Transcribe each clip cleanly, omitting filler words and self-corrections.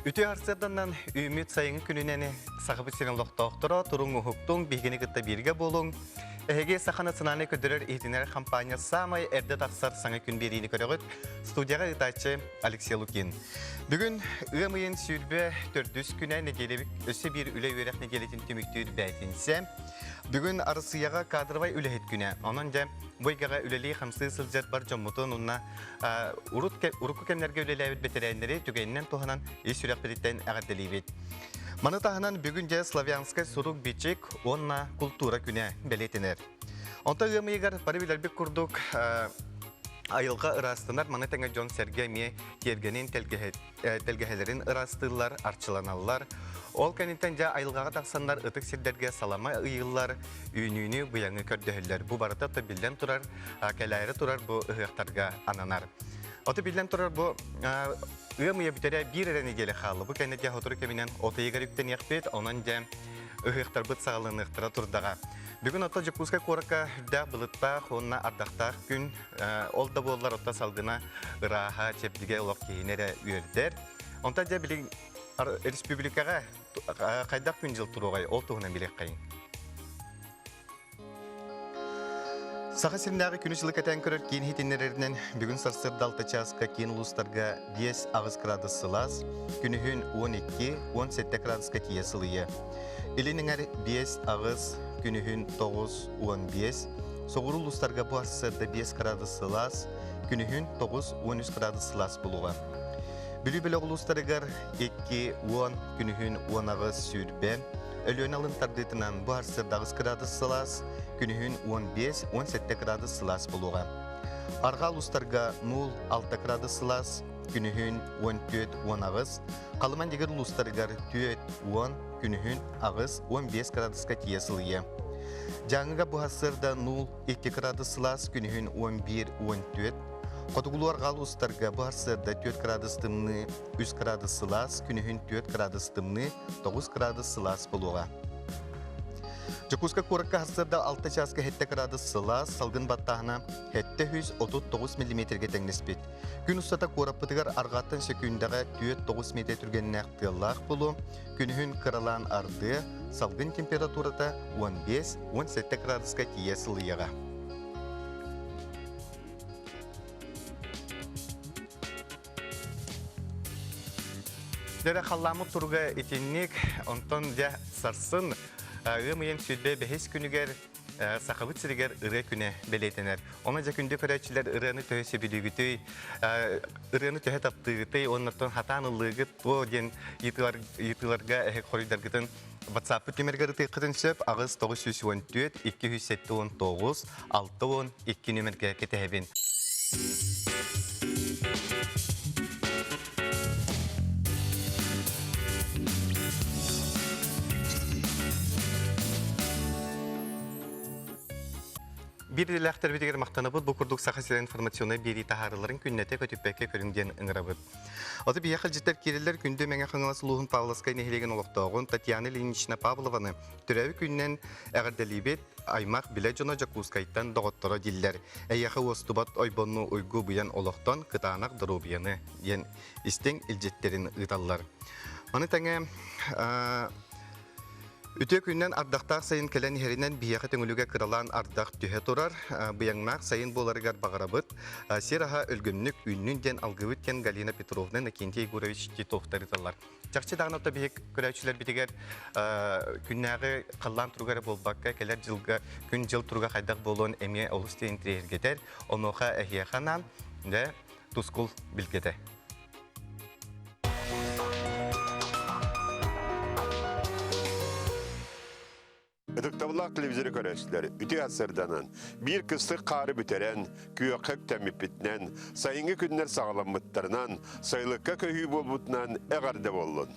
Үтүө сарсыарданан үүммүт сайыҥҥы күнүнэн Сахабыт сирин олохтоохторо туруҥ уһуктуҥ, биһигини кытта бииргэ буолуҥ. Эһиги Саха национальнай көрдөрөр иһитиннэрэр хампаанньа саамай эрдэ тахсар саҥа күн биэриини көрөҕүт. Студияҕа ыытааччы Алексей Лукин. Бүгүн ыам ыйын 24 күнэ нэдиэлэбит өссө биир үлэ-үөрэх нэдиэлэтин түмүктүүр бээтинсэ. Бүгүн Арассыыйаҕа кадровай үлэһит күнэ. Онон дьэ бу эйгэҕэ үлэлии-хамсыы сылдьар бар дьоммутун уонна урут урукку кэмнэргэ үлэлээбит бэтэрээннэри түгэнинэн туһанан ис сүрэхпититтэн эҕэрдэлиибит. Маны таһынан бүгүн дьэ славянскай сурук-бичик уонна култуура күнэ бэлиэтэнэр. Онтон ыам ыйыгар бары билэрбит курдук айылҕа ыраастанар, маны тэҥэ дьон-сэргэ эмиэ тиэргэнин тэлгэһэлэрин ыраастыыллар, арчыланаллар. Ол кэнниттэн дьэ айылҕаҕа тахсаннар ытык сирдэргэ салама ыйыыллар, үүнүүнү, быйаҥы көрдөһөллөр. Бу барыта то биллэн турар, кэлээри турар бу ыһыахтарга ананар. Ото биллэн турар бу ыам ыйа бүтэрэ биир эрэ нэдиэлэ хаалла. Бу кэннэ дьэ сотору кэминэн от ыйыгар үктэниэхпит, онон дьэ ыһыахтарбыт саҕаланыахтара турдаҕа. Бүгүн ото Дьокуускай куоракка үрдээх былыттаах уонна ардахтаах күн. Ол да буоллар отто салгына ырааһа, чэбдигэ олох киһини эрэ үөрдэр. Онтон дьэ билигин республикаҕа хайдах күн-дьыл туруоҕай, ол туһунан билиэххэйиҥ. Саха сиринээҕи күнү-дьылы кэтээн көрөр киин иһитиннэрэринэн бүгүн сарсыарда 6 чааска киин улуустарга 5-8 градус сылаас, күнүһүн 12-17 градуска тиийэ сылыйыа. Илин эҥэр 5-8, күнүһүн 9-15, соҕуруу улуустарга бу сарсыарда 5 градус сылаас, күнүһүн 9-13 градус сылаас буолуоҕа. Бүлүү бөлөх улуустарыгар 2-10, күнүһүн 18 сүүрбэ, Өлүөнэ алын тардыытынан бу сарсыарда 8 градус сылаас, күнүһүн 15-17 градус сылаас буолуоҕа. Арҕаа улуустарга 0-6 градус сылаас, күнүһүн 14-18, Халыман дигэр улуустарыгар 4-10, күнүһүн 8-15 градуска тиийэ сылыйыа. Дьааҥыга бу сарсыарда 0-2 градус сылаас, күнүһүн 11-14, Хотугулуу арҕаа улуустарга бу сарсыарда 4 градус тымныы, 3 градус сылаас, күнүһүн 4 градус тымныы, 9 градус сылаас буолуоҕа. Дьокуускай куоракка сарсыарда 6 чааска 7 градус сылаас, салгын баттааһына 739 миллиметргэ тэҥнэспит. Күн устата куораппытыгар арҕааттан сөкүүндэҕэ 4-9 метр түргэннээх тыаллаах буолуо, күнүһүн кыралаан ардыа, салгын температурата 15-17 градуска тиийэ сылыйыаҕа. Дьэ, халлааммыт туруга итинник, онтон дьэ сарсын ыам ыйын 25 күнүгэр Сахабыт сиригэр ырыа күнэ бэлиэтэнэр. Онон дьэ күндү көрөөччүлэр ырыаны төһө сөбүлүүгүтүй, ырыаны төһө таптыыгытый, оннортон хатаан ыллыыгыт туо диэн ыйытыыларга эһик хоруйдаргытын WhatsApp түмэргэр ытыаххытын сөп 8 914 279 62 нүмергэ кэтэһэбин. Биир идэлээхтэрбитигэр махтанабыт бу курдук Саха сирин информационнай биэрии таһаарыларын күннэтэ көтүппэккэ көрүҥ диэн ыҥырабыт. Аты биһиэхэ илдьиттэр киирэллэр күндү Мэҥэ Хаҥалас улууһун Павловскай нэһилиэгин олохтооҕун Татьяна Ильинична Павлованы төрөөбүт күнүнэн эҕэрдэлиибит, аймах билэ дьоно Дьокуускайтан доҕотторо дииллэр. Эйиэхэ уостубат ойбонну уйгу быйан олохтон кытаанах доруобуйаны диэн истиҥ илдьиттэрин ыыталлар. Маны тэҥэ Үтүө күнүнэн ардахтаах сайын кэлэн иһэринэн биһиэхэ Төҥүлүгэ кыралаан ардах түһэ турар. Быйаҥнаах сайын буоларыгар баҕарабыт. Сир аһа өлгөмнүк үүннүн диэн алгыбыт диэн Галина Петровна, Иннокентий Егорович Титовтар ыыталлар. Чахчы даҕаны ото биһик көрөөччүлэрбитигэр күннээҕи халлаан туруга эрэ буолбакка, кэлэр дьылга күн-дьыл туруга хайдах буолуон эмиэ олус диэн интириэһиргэтэр. Онуоха эһиэхэ анаан, дьэ, тускул билгэтэ. Ытыктабыллаах телевизоры көрөөччүлэр, үтүө сарданан, биир кыстык хаары бүтэрэн, күөххэ үктэммиппитинэн, сайыҥҥы күннэр саҕаламмыттарынан, сайылыкка көһүү буолбутунан эҕэрдэ буоллун!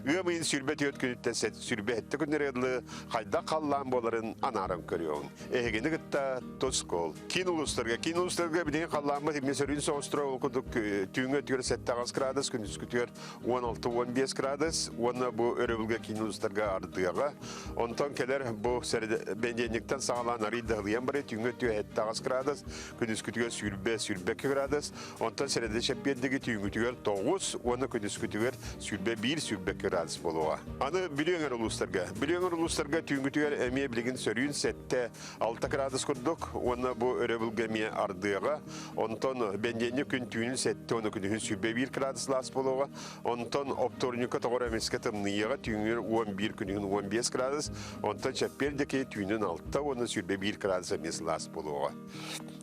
Ыам ыйын 24 күнүттэн 27 күннэрэ дылы хайдах халлаан буоларын анааран көрүөҕүҥ. Эһигини кытта Тускул. Киин улуустарга, киин улуустарга билигин халлааммыт имнэ сөрүүн соҕустура ол курдук түүҥҥү өттүгэр 7 градус, күнүскүтүгэр 16-15 градус уонна бу өрөбүлгэ киин улуустарга ардыаҕа. Онтон кэлэр бу бэнидиэнньиктэн саҕалаан арыый да ылыйан барыы түүҥҥү өттүгэр 7 градус, күнүскүтүгэр 20-22 градус, онтон сэрэдэ чэппиэрдиги түүҥҥүтүгэр 9 уонна күнүскүтүгэр 21-22 градус буолуоҕа. Аны Бүлүү эҥэр улуустарга. Бүлүү эҥэр улуустарга түүҥҥүтүгэр эмиэ билигин сөрүүн 7-6 градус курдук уонна бу өрөбүлгэ эмиэ ардыаҕа. Онтон бэнидиэнньик күн түүнүн 7 уонна күнүһүн 21 градус лаас буолуоҕа. Онтон оптуорунньукка тоҕор эмискэ тымныйыаҕа түүҥҥүр 11 күнүһүн 15 градус, онтон чэппиэр диэки түүнүн 6 уонна 21 градус эмиэ сылаас буолуоҕа.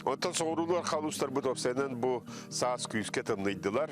Оттон соҕуруулар халустарбыт уопсайынан бу саас күүскэ тымныйдылар.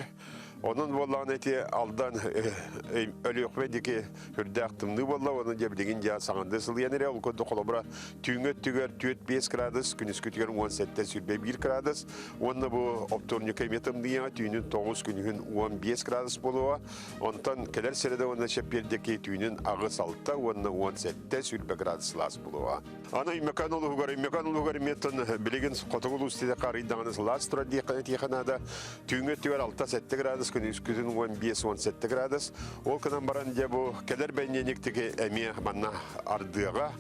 Онон буоллаҕына ити Алдан Өлүөхүмэ диэки үрдээх тымныы буолла уонна дьэ билигин дьэ саҥардыы сылыйан эрэ ол курдук холобура түүҥҥү өттүгэр 4-5 градус, күнүскүтүгэр 17-21 градус уонна бу оптуорунньукка эмиэ тымныйыаҕа түүнүн 9 күнүһүн 15 градус буолуоҕа. Онтон кэлэр сэрэдэ уонна чэппиэр диэки түүнүн 8-6 уонна 17-20 градус сылаас буолуоҕа. Аны Өймөкөөн улууһугар, Өймөкөөн улууһугар эмиэ билигин хотугу улуус тиһэххэ арыйдаҕына сылаас турар диэххэ этиэхэ наада. Түүҥҥү өттүгэр 6-7 градус, күнүскүтүн 15-17 градус. Ол гынан баран дьэ бу кэлэр бэнньиэнньиктики эмиэ манна ардыаҕа.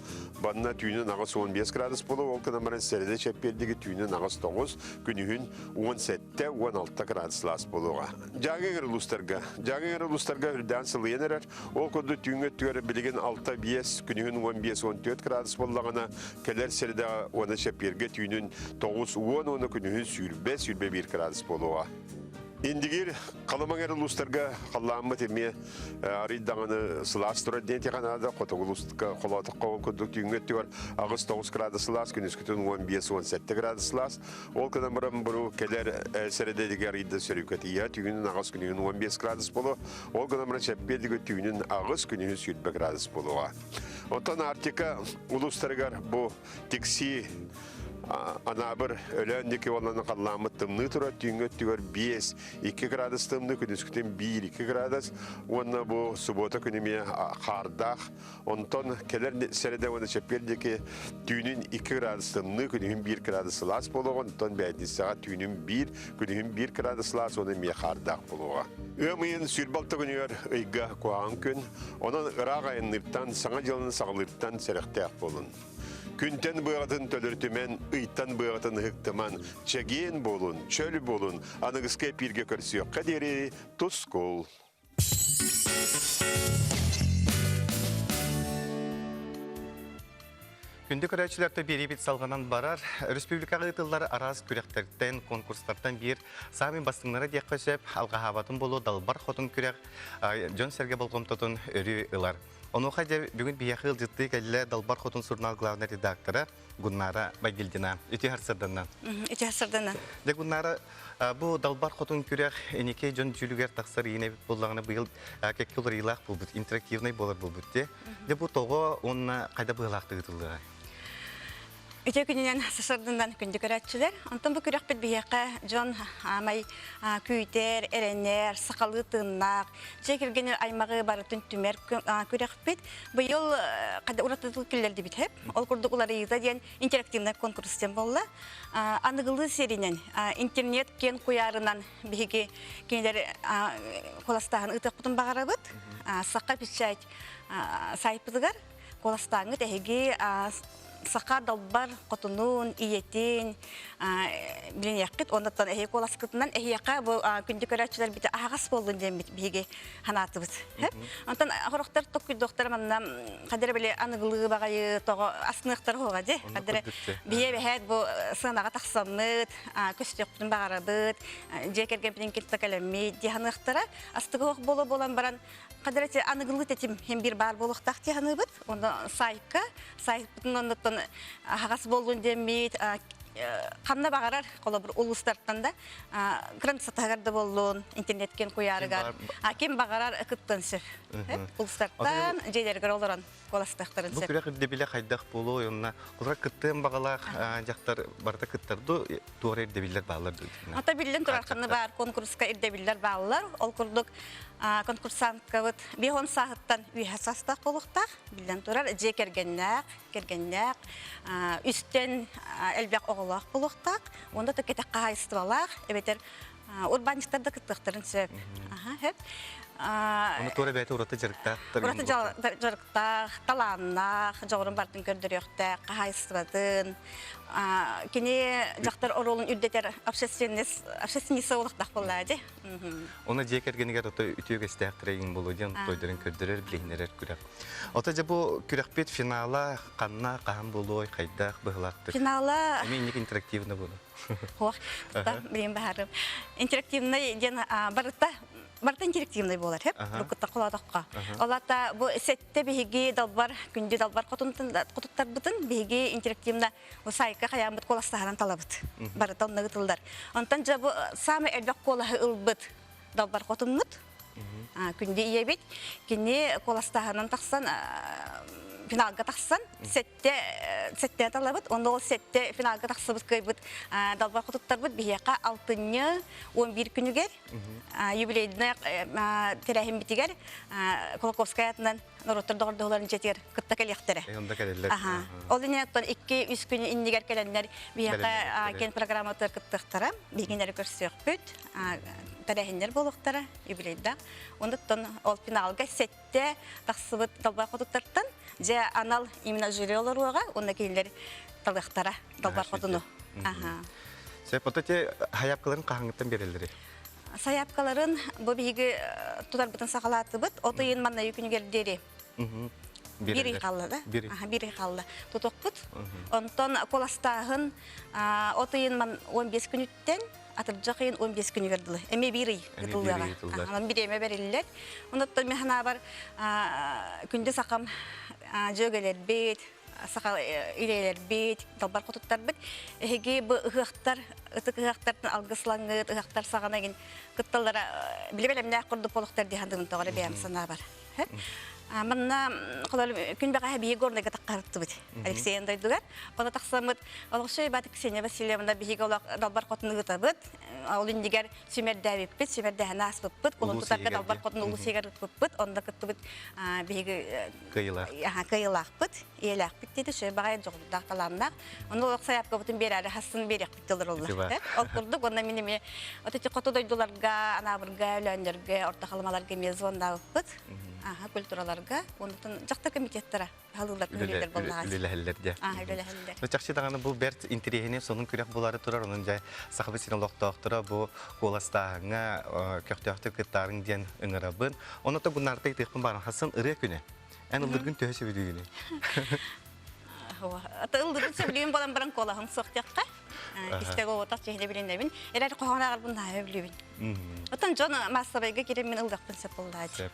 Банна түүнүн 8-15 градус буолуо, ол гынан баран сэрэдэ чэппиэрдиги түүнүн 8-9, күнүһүн 17-16 градус сылаас буолуоҕа. Дьааҥы эҥэр улуустарга. Дьааҥы эҥэр улуустарга үрдээн сылыйан эрэр. Ол курдук түүҥҥү өттүгэр билигин 6-5, күнүһүн 15-14 градус буоллаҕына, кэлэр сэрэдэҕэ уонна чэппиэргэ түүнүн 9-10 уонна күнүһүн 20-21 градус буолуоҕа. Индигир Халыма эҥэр улуустарга халлааммыт эмиэ арый даҕаны сылаас турар диэн этиэхэ наада. Хотугу улууска холоотоххо ол курдук түүҥҥү өттүгэр 8-9 градус сылаас, күнүскүтүн 15-17 градус сылаас. Ол гынан баран бу кэлэр сэрэдэтигэр арыйда сөрүүкэтийэ түүнүн аҕыс күнүһүн 15 градус боло. Ол гынан баран чэппиэрдигэ түүнүн аҕыс күнүһүн 20 градус болуоҕа. Оттон Арктика улуустарыгар бу Тиксии Анаабыр Өлөөн диэки уолланы халлааммыт тымныы турар түүҥҥү өттүгэр 5-2 градус тымныы күнүскүтүн 1-2 градус уонна бу суббота күнү эмиэ хаардаах Онтон кэлэр сэрэдэ уонна чэппиэр диэки түүнүн 2 градус тымныы, күнүһүн 1 градус сылаас буолуоҕа, онтон бээтинсэҕэ түүнүн 1, күнүһүн 1 градус сылаас уонна эмиэ хаардаах буолуоҕа. Ыам ыйын 26 күнүгэр ыйга куһаҕан күн, онон ыраах айанныыртан, саҥа дьылын саҕалыыртан сэрэхтээх буолун. Күнтэн быаҕатын төлөрүтүмэн, ыйтан быаҕатын ыһыктыман, чэгиэн буолун, чөл буолун, аныгыскы эпииргэ көрсүөххэ диэри тускул! Күндү көрөөччүлэртэ биэриибит салҕанан барар. Республикаҕа ыытыллар араас күрэхтэртэн, конкурстартан биир саамай бастыҥнара диэххэ сөп, алҕаһаабатын буолуо Далбар Хотун күрэх дьон-сэргэ болҕомтотун өрүү ылар. Онуоха дьэ бүгүн биһиэхэ ыалдьыттыы кэллэ Далбар Хотун сурунаал главнай редактора Гуннара Байгильдина. Үтүө сарсыарданна. Үтүө сарсыарданна. Дьэ Гуннара, бу Далбар Хотун күрэх иники дьон дьүүлүгэр тахсар иинэ буоллаҕына быйыл кэккэ уларыйыылаах буолбут, интерактивнай буолар буолбут дии. Дьэ бу тоҕо уонна хайда быһыылаахтык ыытыллыаҕай? Үтүө күнүнэн сарсыарданнан күндү көрөөччүлэр. Онтон бу күрэхпит биһиэхэ дьон аамай күүтэр, эрэнэр, сахалыы тыыннаах, дьиэ кэргэни аймаҕы барытын түмэр күрэхпит. Быйыл уратытык киллэрдибит хэп. Ол курдук уларыйыыта диэн интерактивнай конкурс диэн буолла. Аныгылыы сиэринэн интернет киэн куйаарынан биһиги кинилэр куоластааһын ыытыахпытын баҕарабыт. Саха печать сайпытыгар куоластааҥҥыт эһиги саха далбар хотунун, ийэтин билиниэххит оннуттан эһиги куоласкытынан эһиэхэ бу күндү көрөөччүлэрбит аһаҕас буоллун диэммит биһиги ханаатыбыт. Онтон хорохтор токкуйдуохтара манна хадара били аныгылыы баҕайы тоҕо асныахтар хоҕа дьэ хадара бие бэһээт бу сыанаҕа тахсаммыт көстүөхпүтүн баҕарабыт дьиэ кэргэммитин кытта кэлэммит диэханыахтара астыгы буола буолан баран хадара аныгылыы тэтим хем бир баар буолуохтаах диэханыыбыт онно сайка сайпытын оннуттан аһаҕас буоллун диэммит. Ханна баҕарар, холобур, улуустартан да кыраныыссатыгар да буоллун, интернеткен куйаарыгар ким баҕарар кыттыан сөп. Улуустартан дьиэлэригэр олорон куоластыахтарын Бу сөп. күрэх ирдэбилэ хайдах буолуой онно олор кыттыан баҕалаах дьахтар барыта кыттар дуу, туора ирдэбиллэр бааллар дуу? Ата биллэн турар ханна баар конкурска ирдэбиллэр бааллар. Ол курдук конкурсанткабыт 50 сааһыттан үөһэ саастаах буолуохтаах. Биллэн турар, дьиэ кэргэннээх, кэргэннээх, үстэн элбэх оҕолоох буолуохтаах. Уонна да кэтэх хаһаайыстыбалаах, эбэтэр урбаанньыктар да кыттыахтарын сөп. Аха, Ону туора бэйэтэ ураты дьарыктаах Ураты дьарыктаах, талааннаах, дьоҕурун барытын көрдөрүөхтээх, хаһаайыстыбатын. Кини дьахтар оруолун үрдэтэр общественность, общественница буолуохтаах буоллаа дии. Оны дьиэ кэргэнигэр ото үтүө үгэстээх тренинг буолуо диэн тойдорун көрдөрөр, билиһиннэрэр күрэх. Ото дьэ бу күрэхпит финала ханна, хаһан буолуой, хайдах быһылаахтык? Финала Эмиэ инник интерактивно буолуо. Хуох, билим баһарым. Интерактивный диэн барыта барыта интерактивный буолар, хөп? Руккутта холоотоххо. Олата бу сетте биһиги далбар, күндү далбар хотуттарбытын биһиги интерактивно сайка хаяммыт куоластаһаран талабыт. Барыта онно ытыллар. Онтон дьэ бу самый элбэх куолаһы ылбыт далбар хотуммут. Күндү ийэбит кини куоластаһынан тахсан финалга тахсан сетте сетте талабыт. Онно ол сетте финалга тахсыбыт кыайбыт далбар хотуттарбыт биһиэхэ алтынньы 11 күнүгэр юбилейный тэрээһиммитигэр Кулаковскай атынан норуоттар доҕордоһууларын дьиэтигэр кытта кэлиэхтэрэ. Онда кэлэллэр. Ол иннинэ 2-3 күн иннигэр кэлэннэр биһиэхэ киэн программатыгар кыттыахтара, биһигиннэри көрсүөхпүт, тэрээһиннэр буолуохтара юбилейдаах. Онуттан ол финалга сетте тахсыбыт далбар хотуттартан дьэ анал именно жюри олоруоҕа уонна кинилэр талыахтара далбар хотуну. Сөп, ото те хайапкаларын хаһаңыттан береллери? Сайаапкаларын бу биһиги тутарбытын саҕалаатыбыт. От ыйын манна күнүгэр диэри биир ый хаалла да? Биир ый хаалла. Тутуохпут. Онтон куоластааһын от ыйын 15 күнүттэн атырдьах ыйын 15 күнүгэр дылы. Эмиэ биир ый ытыллыаҕа. Онон бириэмэ бэриллэр. Онуттан мин санаабар күндү сахам дьүөгэлэрбит, саха илээлэрбит, далбар хотуттарбыт. Эһиги бу ыһыахтар, ытык ыһыахтартан алгыслаҥҥыт, ыһыахтар саҕана игин кытталлара били бэлэмнээх курдук буолуохтар дии саныыбын тоҕо эрэ бэйэм санаабар. Манна холор күн бэҕэһээ биһиги Горнайга таххарыттыбыт Алексей дойдугар. Ону тахсаммыт олохшой бат Ксения Васильевна биһиги олох далбар хотун ыытабыт. Ол иннигэр сүмэрдээбиппит, сүмэрдээһин ааспыппыт, кулун тутарга далбар хотун улуус иһигэр ыыппыппыт, онно кыттыбыт биһиги Кыайыылаах. Кыайыылаахпыт, ийэлээхпит диэти үчүгэй баҕайы дьоҕурдаах талааннаах. Ону олох сайаапкабытын биэрээри хассын биэриэхпит олороллор. Ол курдук уонна мин эмиэ вот эти хоту дойдуларга, Анаабырга, Өлөөннөргө, Орто Халымаларга эмиэ звоннаабыппыт. Аха, культураларга. Онтон дьахтар комитеттара хаалыылар үлэлэр буоллаҕа. Үлэлэһэллэр дьэ. Аха, үлэлэһэллэр. Чахчы даҕаны бу бэрт интэриэһинэй сонун күрэх буолаары турар. Онон дьэ Сахабыт сирин олохтоохторо бу куоластааһыҥҥа көхтөөхтүк кыттаарыҥ диэн ыҥырабын. Онно гуннаарта ытыахпын бааран хассын ырыа күнэ. Эн ыллыргын төһө сөбүлүүгүнүй? Ыллыргын сөбүлүүн болан баран куолаһым суох диэххэ. Истэг оҕотох чиһини билинэбин. Эрэр хоһоон ааҕарбын наһаа сөбүлүүбүн. Оттон дьон маассабайга киирэн мин ыллыахпын сөп буоллааччы.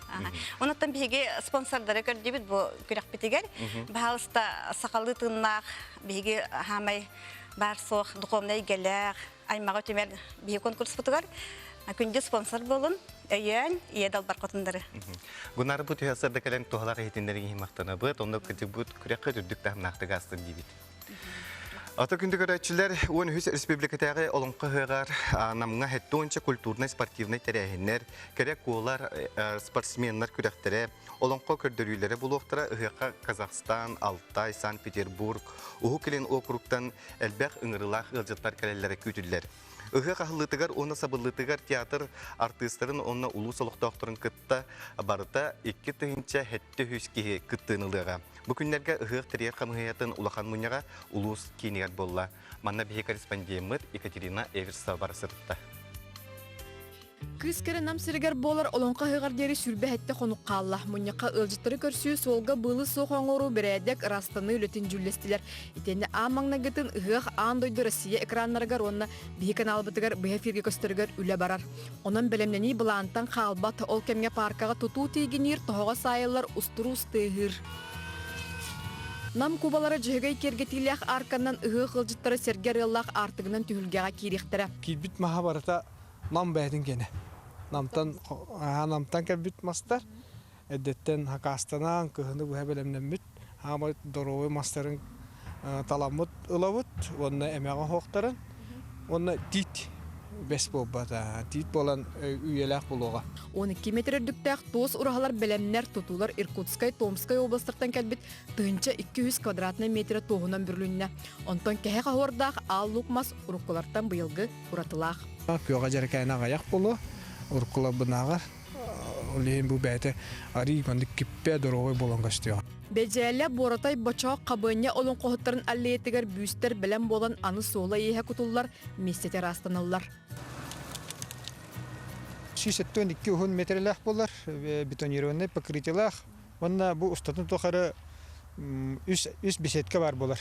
Онуттан биһиги спонсордары көрдүбүт бу күрэхпитигэр. Баһаалыста сахалыы тыыннаах биһиги хаамай баар суох духовнай эйгэлээх аймаҕы түмэр биһиги конкурспутугар күндү спонсор буолун, өйөөн, ийэ далбар хотундары. Гунар бу түһэ сырда кэлэн туһалаах иһитиннэрин иһин махтанабыт, онно кытыбыт күрэххэ үрдүк таһымнаахтык астын диибит. Ата күндү көрөөччүлэр, 13 республикатааҕы Олоҥхо ыһыаҕар Намҥа 70 культурнай-спортивнай тэрээһиннэр, кэрэ куолар, спортсменнар күрэхтэрэ, Олоҥхо көрдөрүүлэрэ булуохтара ыһыахха Казахстан, Алтай, Санкт-Петербург, Уһук Илин округтан элбэх ыҥырыылаах ыалдьыттар кэлэллэрэ күүтүллэр. Ыһыах аһыллыытыгар уонна сабыллыытыгар театр артыыстарын уонна улуус олохтоохторун кытта барыта 2700 киһи кыттыыны ылыаҕа. Бу күннэргэ ыһыах тэрийэр хамыыһыйатын улахан мунньаҕа улуус киинигэр буолла. Манна биһи корреспондеммыт Екатерина Эверстова бара сырытта. Кыыс кэрэ Нам сиригэр буолар Олоҥхо ыһыаҕар диэри 27 хонук хаалла. Мунньахха ыалдьыттары көрсүү, суолга быылы суох оҥоруу, бэрээдэк, ыраастаныы үлэтин дьүүллэстилэр. Итиэннэ аан маҥнайгытын ыһыах аан дойду Россия экраннарыгар уонна биһи каналбытыгар быһа эфиргэ көстөрүгэр үлэ барар. Онон бэлэмнэнии былаантан хаалбат. Ол кэмҥэ пааркаҕа тутуу тиигиниир, тоһоҕо саайыллар, устуруус тыаһыыр. Нам кубалара Дьөһөгөй киэргэтиилээх аарканнан ыһыах ыалдьыттара сэргэ арыаллаах аартыгынан түһүлгэҕэ киириэхтэрэ. Киирбит маһа барыта Нам бэйэтин киэнэ. Намтан, Намтан кэлбит мастар эрдэттэн хакаастанан, кыһыны быһа бэлэмнэммит, хаамай доруобай мастарын таламмыт ылабыт уонна эмэҕэ оһуохтарын уонна тиит бэс буолбата. Тиит буолан үйэлээх буолуоҕа. 12 метр үрдүктээх туос ураһалар бэлэмнэр тутуулар Иркутскай, Томскай областартан кэлбит 1200 квадратнай метрэ туоһунан бүрүлүннэ. Онтон кэһэх оһуордаах аал лук мас уруккулартан быйылгы уратылаах. Күөҕэ дьэрэкээнэ аҕыйах буолуо, уруккуларбынааҕар. Ол иһин бу бэйэтэ арыый маннык киппэ доруобай буолан көстүөҕэ. Бэдьээлэ Буоратай Бочоох Хабыанньа олоҥхоһуттарын аллеятыгар бүүстэр бэлэм буолан аны суола-ииһэ кутуллар, миэстэтэ ыраастаныллар. 172 уһун метрэлээх буолар, бетонированный покрытиелаах. Уонна бу устатын тухары үс беседка баар буолар.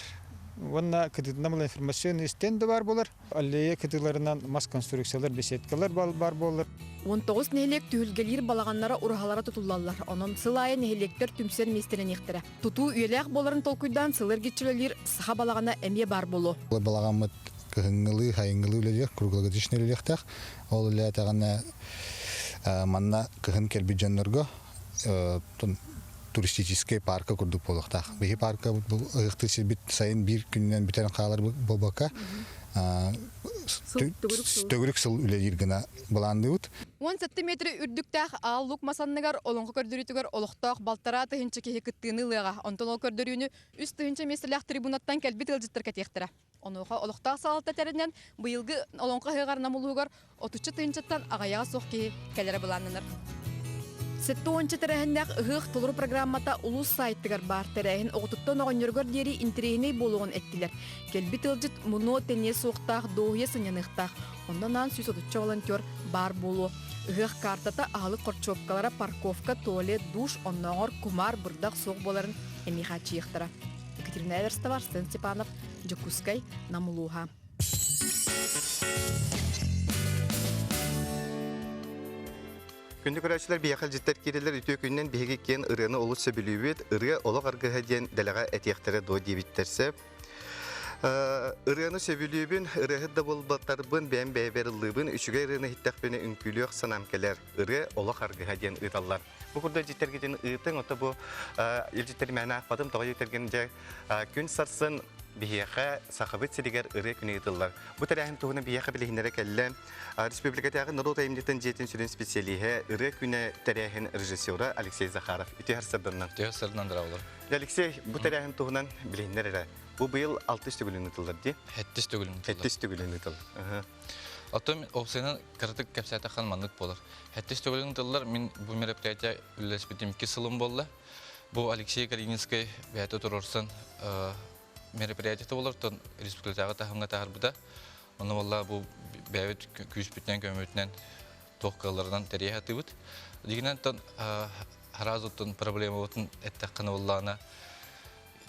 Уонна кытыытынан буолар информационный стенд баар буолар. Аллея кытыыларынан мас конструкциялар, беседкалар баар буолар. 19 нэһилиэк түһүлгэлиир балаҕаннара ураһалара тутуллаллар. Онон сыл аайы нэһилиэктэр түмсэр миэстэлэниэхтэрэ. Тутуу үйэлээх буоларын толкуйдаан сыл эргиччи үлэлиир саха балаҕана эмиэ баар буолуо. Балаҕаммыт кыһыҥҥылыы, сайыҥҥылыы үлэлиэх, круглогодичный үлэлиэхтээх. Ол үлэлээтэҕинэ манна кыһын кэлбит дьоннорго туристическай парка курдук буолуохтаах. Биһи парка ыһыахтыыр сирбит сайын биир күнүнэн бүтэн хаалар буолбакка, төгүрүк сыл үлэлиир гына былаанныыбыт. 17 метр үрдүктээх Аал Лук мас анныгар олоҥхо көрдөрүүтүгэр олохтоох балтараа тыһыынча киһи кыттыыны ылыаҕа. Онтон ол көрдөрүүнү 3 тыһыынча миэстэлээх трибунаттан кэлбит ыалдьыттар кэтиэхтэрэ. Онуоха олохтоох салалта тэринэн, быйылгы Олоҥхо ыһыаҕар Нам улууһугар отучча тыһыынчаттан аҕыйаҕа суох киһи кэлэрэ былааннанар. Сэттэ тэрээһиннээх ыһыах толору программата улуус сайтыгар баар тэрээһин оҕотуттан оҕонньоругар диэри интэриэһинэй буолуоҕун эттилэр. Кэлбит ыалдьыт мунуо тэниэ суохтаах, дуоһуйа сынньаныахтаах. Онно анаан 130 волонтер баар буолуо. Ыһыах картата, аһылык хорчуопкалара, парковка, туалет, душ, оннооҕор кумаар, бырдах суох буоларын эмиэ хааччыйыахтара. Екатерина Эверстова, Арсен Степанов, Дьокуускай, Нам улууһа. Күндү көрөөччүлэр биһиэхэ илдьиттэр киирэллэр үтүө күнүнэн биһиги киэн ырыаны олус сөбүлүүбүт. Ырыа олох аргыһа диэн дэлэҕэ этиэхтэрэ дуо диэбиттэр сөп. Ырыаны сөбүлүүбүн, ырыаһыт да буолбатарбын, бэйэм бэйэбэр ыллыыбын, үчүгэй ырыаны иһиттэхпинэ үҥкүүлүөх санаам кэлэр. Ырыа олох аргыһа диэн ыыталлар. Бу курдук илдьиттэргитин ыытыҥ, ото бу илдьиттэр мээнэ аахпатым, тоҕо диэтэргин дьэ күн сарсын биһиэхэ Сахабыт сиригэр ырыа күнэ ыытыллар. Бу тэрээһин туһунан биһиэхэ билиһиннэрэ кэллэ Республикатааҕы норуот айымньытын дьиэтин сүрүн специалиһэ, ырыа күнэ тэрээһин режиссера Алексей Захаров. Үтүө сарсыарданнан. Үтүө сарсыарданнан дорооболор. Алексей, бу тэрээһин туһунан билиһиннэр эрэ. Бу быйыл алтыс төгүлүн ыытыллар дии? Хэттис төгүлүн ыытыллар. Хэттис төгүлүн ыытыллар. Оттон опсайынан кыратык кэпсээтэххэ маннык буолар. Хэттис төгүлүн ыытыллар. Мин бу мероприятие үлэлэспитим икки сылым буолла. Бу Алексей Калининскай бэйэтэ туруорсан мероприятиета буолар, оттон республикатааҕы таһымҥа таһаарбыта. Онно буолла бу бэйэбит күүспүтүнэн, көмөбүтүнэн туох кыалларынан тэрийэ сатыыбыт. Дигинэн оттон сразу оттон проблемабытын эттэххинэ буоллаҕына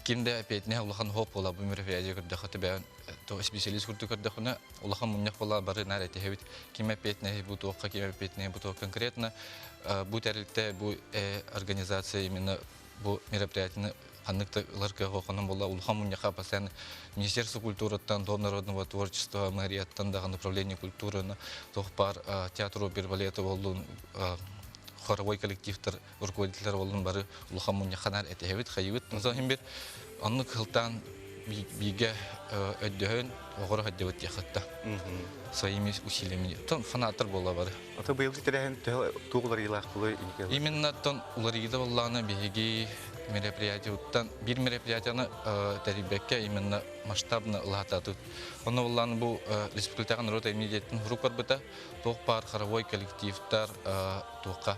ким да эпиэтинэһэ улахан хоп буола бу мероприятие көрдөххө төбөөн специалист курдук көрдөххүнэ улахан мунньах буола бары наар этиһэбит ким эпиэтинэһи бу туохха ким эпиэтинэһи бу туох конкретно бу тэрилтэ бу организация именно бу мероприятияны ханнык да ылар кыах онон буолла улахан мунньахха постоянно Министерство культураттан, Дом народного творчества, мэрияттан даҕаны управление культураны туох баар театр опера балета буоллун хоровой коллективтар руководителлэр буоллун бары улахан мунньахханаар этэһэбит хайыбыт иһин бир оннук кылтаан бииргэ өйдөһөн оҕоро сылдьыбыт диэххэ своими усилиями тон фанаттар буола бары Ото быйылгы тэрээһин төһө туох уларыйыылаах буолуой Именно тон уларыйыыта буоллаҕына биһиги мероприятиебыттан биир мероприятияны тэрийбэккэ именно масштабно ылаатаатыбыт. Онно буоллаҕына бу республикаҕа норуот айымньы дьиэтин хурук барбыта туох баар хоровой коллективтар туохха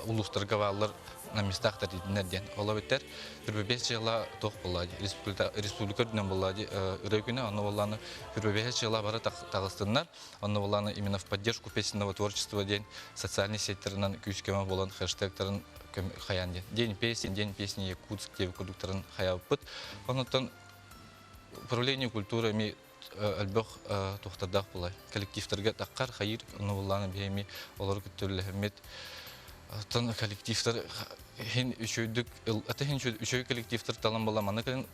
улуустарга бааллар на местах тэрийдиннэр диэн. Ол эбэтэр Хүрбэбиэс дьыала туох буолла республика республика үрдүнэн буолла ырыа күнэ онно буоллааны Хүрбэбиэс дьыала бары таҕыстыннар онно буоллааны именно в поддержку песенного творчества диэн социальный сетьтерынан күүс-көмө буолан хэштегтарын хайаан диэн день песни день песни Якутск диэбит курдуктарын хайаабыппыт оннуттан управление культуры эми элбэх туохтардаах буолай коллективтарга таххар хайыр онно буоллааны биһиэми олору күттүрлэһэммит оттон коллективтар. Хин үчүгүйдүк аты хин үчүгэй коллективтар талан була маны кэлин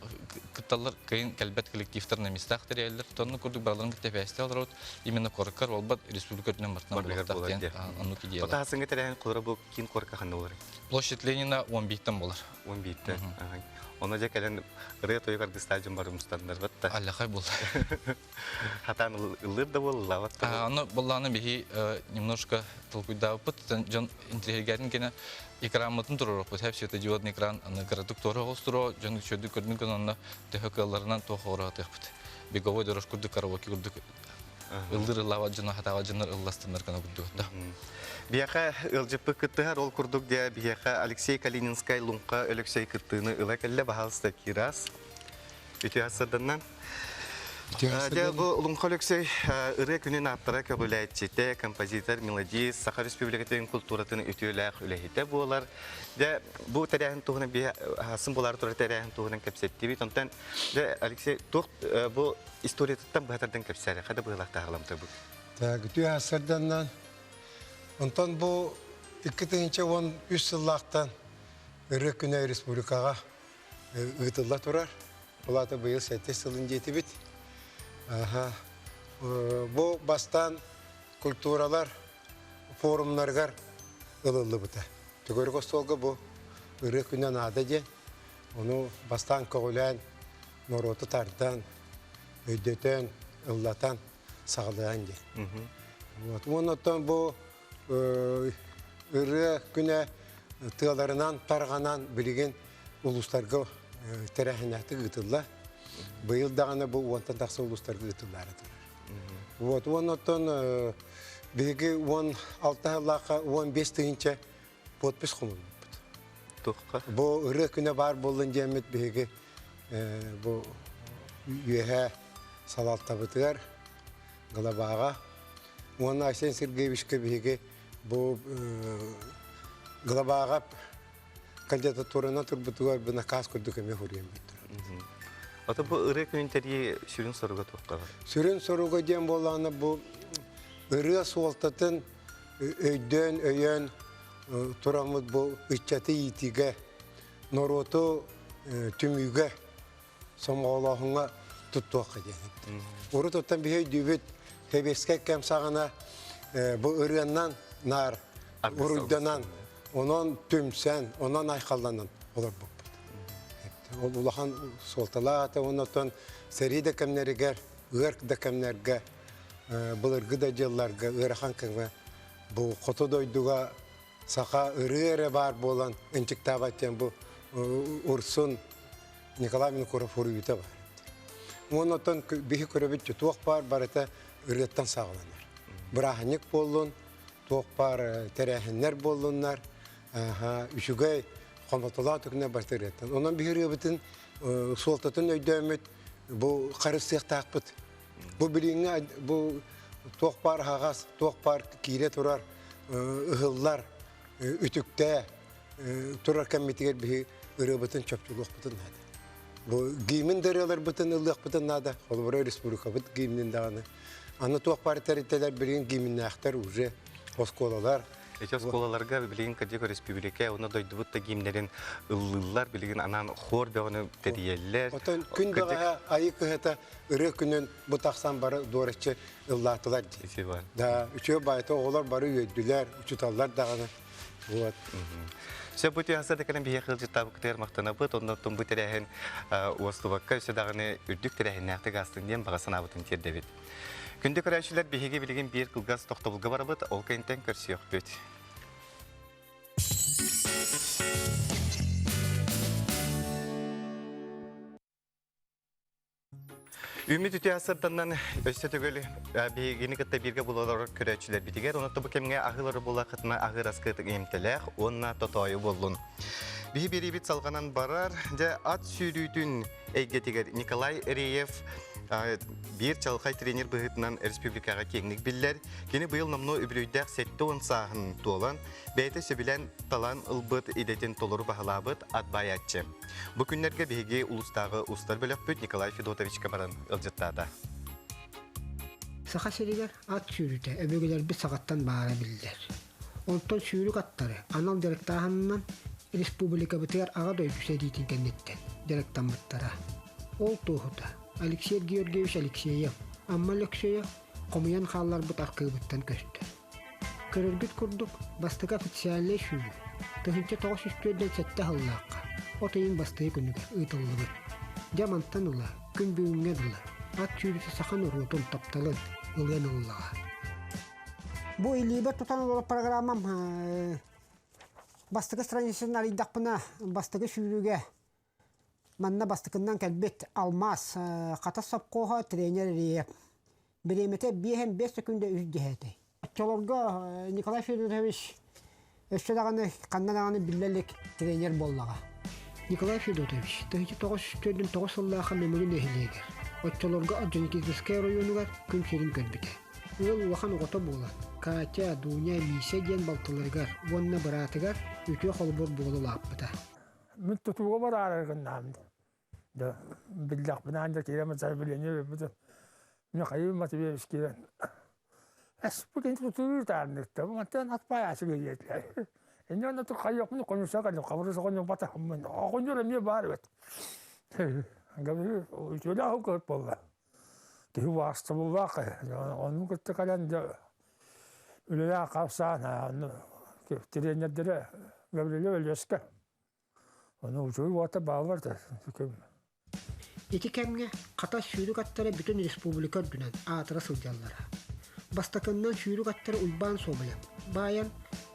кытталлар кыйын кэлбэт коллективтар на местах тэрийэллэр тонну курдук бараларын кытта эпээсте олорот именно коркар болбат республика үрдүнэн бартынан булуохтаах диэн оннук идеялар. Ота хасыңы тэрээһин кулара бу киин корка ханна болар? Площадь Ленина 11-тен болар. 11-тен. Оно же кэлэн ырыа тойук аргыстаах дьон бары мустаннар батта. Аллахай буолла. Хатаан ыллыыр да буолла Аны боллааны биһи немножко толкуйдаабыппыт. Дьон интириэһиргээтин кэнэ экраммытын туруорукпут. Хэп светодиодный экран аны кыратык туора оҕустуруо, дьон үчүгэйдик көрдүн көн онно төһө кыалларынан туох оҕуруотуохпут. Беговой дорожка курдук караоке курдук ыллыр ыллаабат дьоно хатаабат дьоннор ылластыннар гына курдук да. Биһиэхэ ыалдьыппыт кыттыһар ол курдук диэ биһиэхэ Алексей Калининскай Луҥха Өлөксөй кыттыыны ыла кэллэ баһаалыста киирас. Үтүө сырданнан. Дьэ, бу Луҥха Өлөксөй ырыа күнүн ааптара көҕүлээччитэ, композитор, мелодист, Саха Республикатын культуратын үтүөлээх үлэһитэ буолар. Дьэ, бу тэрээһин туһунан биһи сын буолаары турар тэрээһин туһунан кэпсэттибит. Онтон, дьэ, Алексей, туох бу историятыттан быһатардан кэпсээри, хада быһылаах таһаламта бу? Так, үтүө сырданнан. Онтон бу 2013 сыллаахтан ырыа күнэ республикаҕа ыытылла турар. Ол аата быйыл сэттис сылын диэтибит. Бу бастаан культуралар форумнарыгар ылыллыбыта. Төгүрүк остуолга бу ырыа күнэ наада диэн, ону бастаан көҕүлээн, норуоту тардан, өйдөтөн, ыллатан саҕалаан диэн. Вот. Уонна оттон бу ырыа күнэ тыаларынан тарҕанан билигин улуустарга тэрээһиннээхтик ыытылла. Быйыл даҕаны бу уонтан тахса улуустарга ыытыллаары турар. Вот, уон оттон биһиги 16 сыллаахха 15 тыһыынча подпись хомуйбуппут. Туохха? Бу ырыа күнэ баар буоллун диэммит биһиги бу үөһэ салалтабытыгар главаҕа уонна Айсен Сергеевичка биһиги бу главаҕа кандидатураны турбутугар бу наказ курдук эмиэ хуруйан бүттүр. Ото бу ырыа күнүн тэрийии сүрүн соруга туохха бар? Сүрүн соруга диэн буоллаҕына бу ырыа суолтатын өйдөөн, өйөөн тураммыт бу ыччаты иитиигэ, норуоту түмүүгэ сомоҕолооһуҥҥа туттуохха диэн эттэ. Урут оттон биһи өйдүүбүт сэбиэскэй кэм саҕана бу ырыаннан наар уруйданан, онон түмсэн, онон айхалланан олорбуппут. Ол улахан суолталаах этэ уонна оттон сэрии да кэмнэригэр, ыар да кэмнэргэ, былыргы да дьылларга ыарахан кэмҥэ бу хоту дойдуга саха ырыа эрэ баар буолан ынчыктаабат диэн бу Урсун Николай Винокуров уруйута бар. Уонна оттон биһи көрөбүт туох баар барыта ырыаттан саҕаланар. Бырааһынньык буоллун, туох баар тэрээһиннэр буоллуннар, үчүгэй хомотолоох түгэнэ барыта ырыаттан. Онон биһи ырыабытын суолтатын өйдөөммүт бу харыстыахтаахпыт. Бу билиҥҥи бу туох баар аһаҕас, туох баар киирэ турар ыһыллар, үтүктээ турар кэммитигэр биһи ырыабытын чопчулуохпутун наада. Бу гимн да ырыаларбытын ыллыахпытын наада. Холобура республикабыт гимнин даҕаны. Аны туох баар тэрилтэлэр билигин гимннээхтэр уже оскуолалар. Эти оскуолаларга билигин кырдьык өрөспүүбүлүкэ уонна дойдубут да гимнэрин ыллыыллар, билигин анаан хор бөҕөнү тэрийэллэр. Оттон күн бэҕэһээ айыы кыһата ырыа күнүн бу тахсан бары дуораччы ыллаатылар дии. Да, үчүгэй баайта оҕолор бары үөрдүлэр, учууталлар даҕаны. Вот. Сөп бу түһаса да кэлэн биһиэхэ ыалдьыттаабыккытыгар махтанабыт. Онно бу тэрээһин уостубакка өссө даҕаны үрдүк тэрээһиннээхтик аастын диэн баҕа санаабытын тиэрдэбит. Күндү көрөөччүлэр, биһиги билигин биир кылгас тохтобулга барабыт, ол кэнниттэн көрсүөхпүт. Үмүт үтүө сырданнан өссө төгүл биһигини кытта бииргэ буолар көрөөччүлэрбитигэр онон бу кэмҥэ аһыылары буолаахытына аһыыр аскытык иэмтэлээх уонна тотоойу буоллун. Биһи биэриибит салҕанан барар. Дьэ ат сүүрүүтүн эйгэтигэр Николай Реев биир чалхай тренер быһыытынан республикаҕа киэҥник биллэр. Кини быйыл номнуо үбүлүөйдээх 70 сааһын туолан, бэйэтэ сөбүлээн талан ылбыт идэтин толору баһылаабыт ат баайааччы. Бу күннэргэ биһиги улуустааҕы устар бөлөхпүт Николай Федотовичка баран ыалдьыттаата. Саха сиригэр ат сүүрүүтэ өбүгэлэрбит саҕаттан баара биллэр. Онтон сүүрүк аттары анал дьарыктааһынынан Республикабытыгар Аҕа дойду сэриитин кэнниттэн дьарыктаммыттара. Ол туоһута Алексей Георгиевич Алексеев, Амма Өлөксөйө хомуйан хаалларбыт архыыбыттан көстөр. Көрөргүт курдук, бастакы официальнай сүүрүү 1947 сыллаахха от ыйын бастакы күнүгэр ыытыллыбыт. Дьэ мантан ыла күн бүгүҥҥэ дылы ат сүүрүүтэ саха норуотун тапталын ылыан ыллаҕа. Бу илиибэр тутан олорор программам бастакы страницатын арыйдахпына бастакы сүүрүүгэ манна бастакыннан кэлбит Алмаас Хатас сопхуоһа тренер Ильев бириэмэтэ биэһэн биэс секунда үс дэһээтэй. Оччолорго Николай Федорович өссө даҕаны ханна даҕаны биллэ илик тренер буоллаҕа. Николай Федотович 1949 сыллаахха Мөмүрү нэһилиэгэр, оччолорго Орджоникидзевскай оройуонугар күн сирин көрбүтэ. Ыал улахан оҕото буолан, Катя, Дуня, Миисэ диэн балтыларыгар уонна быраатыгар үтүө холобур буола улааппыта. Мин тутууга бараары гыннаам да биллэхпинэ аан да киирэн заявление бербитим Михаил Матвеевич киирэн эс бу кини тутуу таанныктар мантан атпай диэтилэр инньэ онно хайыахпын конюша кэллим хабырыс оҕонньор батаһыммын оҕонньор эмиэ баар эбит үтүөлээх көрт буолла киһи убаастабыллаах ону кытта кэлэн дьэ үлэлээх хапсаан тириэньэрдэрэ Гаврилов Өлүөскэ ону учуй уота бааллар да Ити кэмҥэ хата сүүрүк аттара бүтүн республика үрдүнэн аатыра сылдьаллара. Бастакыннан сүүрүк аттара Уйбаан Соболев баайан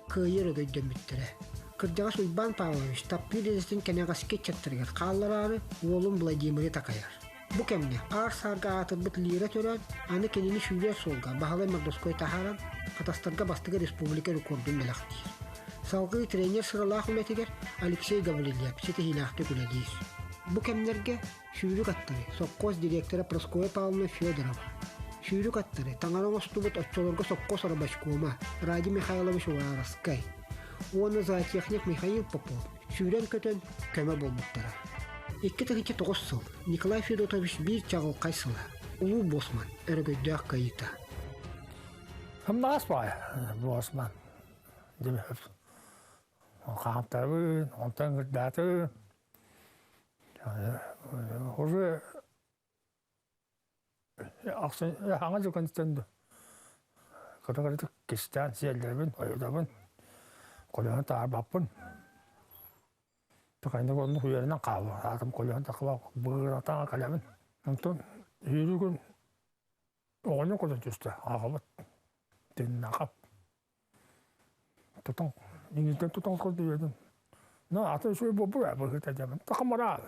кыайыы өрөгөйдөммүттэрэ. Кырдьаҕас Уйбаан Павлович таптыыр идэтин кэнэҕэски ыччаттарыгар хааллараары уолун Владимиры такайар. Бу кэмҥэ аар-саарга аатырбыт Лира төрөөн, аны кинини сүүрэр суолга Баһылай Мордовской таһааран, Хатастарга бастакы республика рекордун бэлэхтиир. Салгыы тренер сыралаах үлэтигэр Алексей Гаврильев ситиһиилээхтик үлэлиир. Бу кэмнэргэ сүүрүк аттары сопхуос директора Прасковья Павловна Федорова, сүүрүк аттары таҥара оҥостубут оччолорго сопхуос рабочкома Ради Михайлович Уваровскай уонна зоотехник Михаил Попов сүүрэн-көтөн көмө буолбуттара. 2009 сыл Николай Федотович биир чаҕылхай сыла Улуу Босман өрөгөйдөөх кыайыыта. Хамнаас баай Босман хаамтарабын, онтон ырдаатым. Уже хаҥа дьуканстан кыра-кыратык кистээн сиэллэрбин, ойутабын, колеһун таарбаппын. Такайна оннук үөрэнэн хаалла. Аатым колеһун такыла быыратаҥа кэлэбин. Онтон сүүрүү күн оҕонньор көтөн түстэ. Аҕабыт тиннахап. Тутан, иҥиттэн тутан көрдүбүтүм. Но атын үчүгэй буолбут ээ быһыыта диэмин. Такамараа.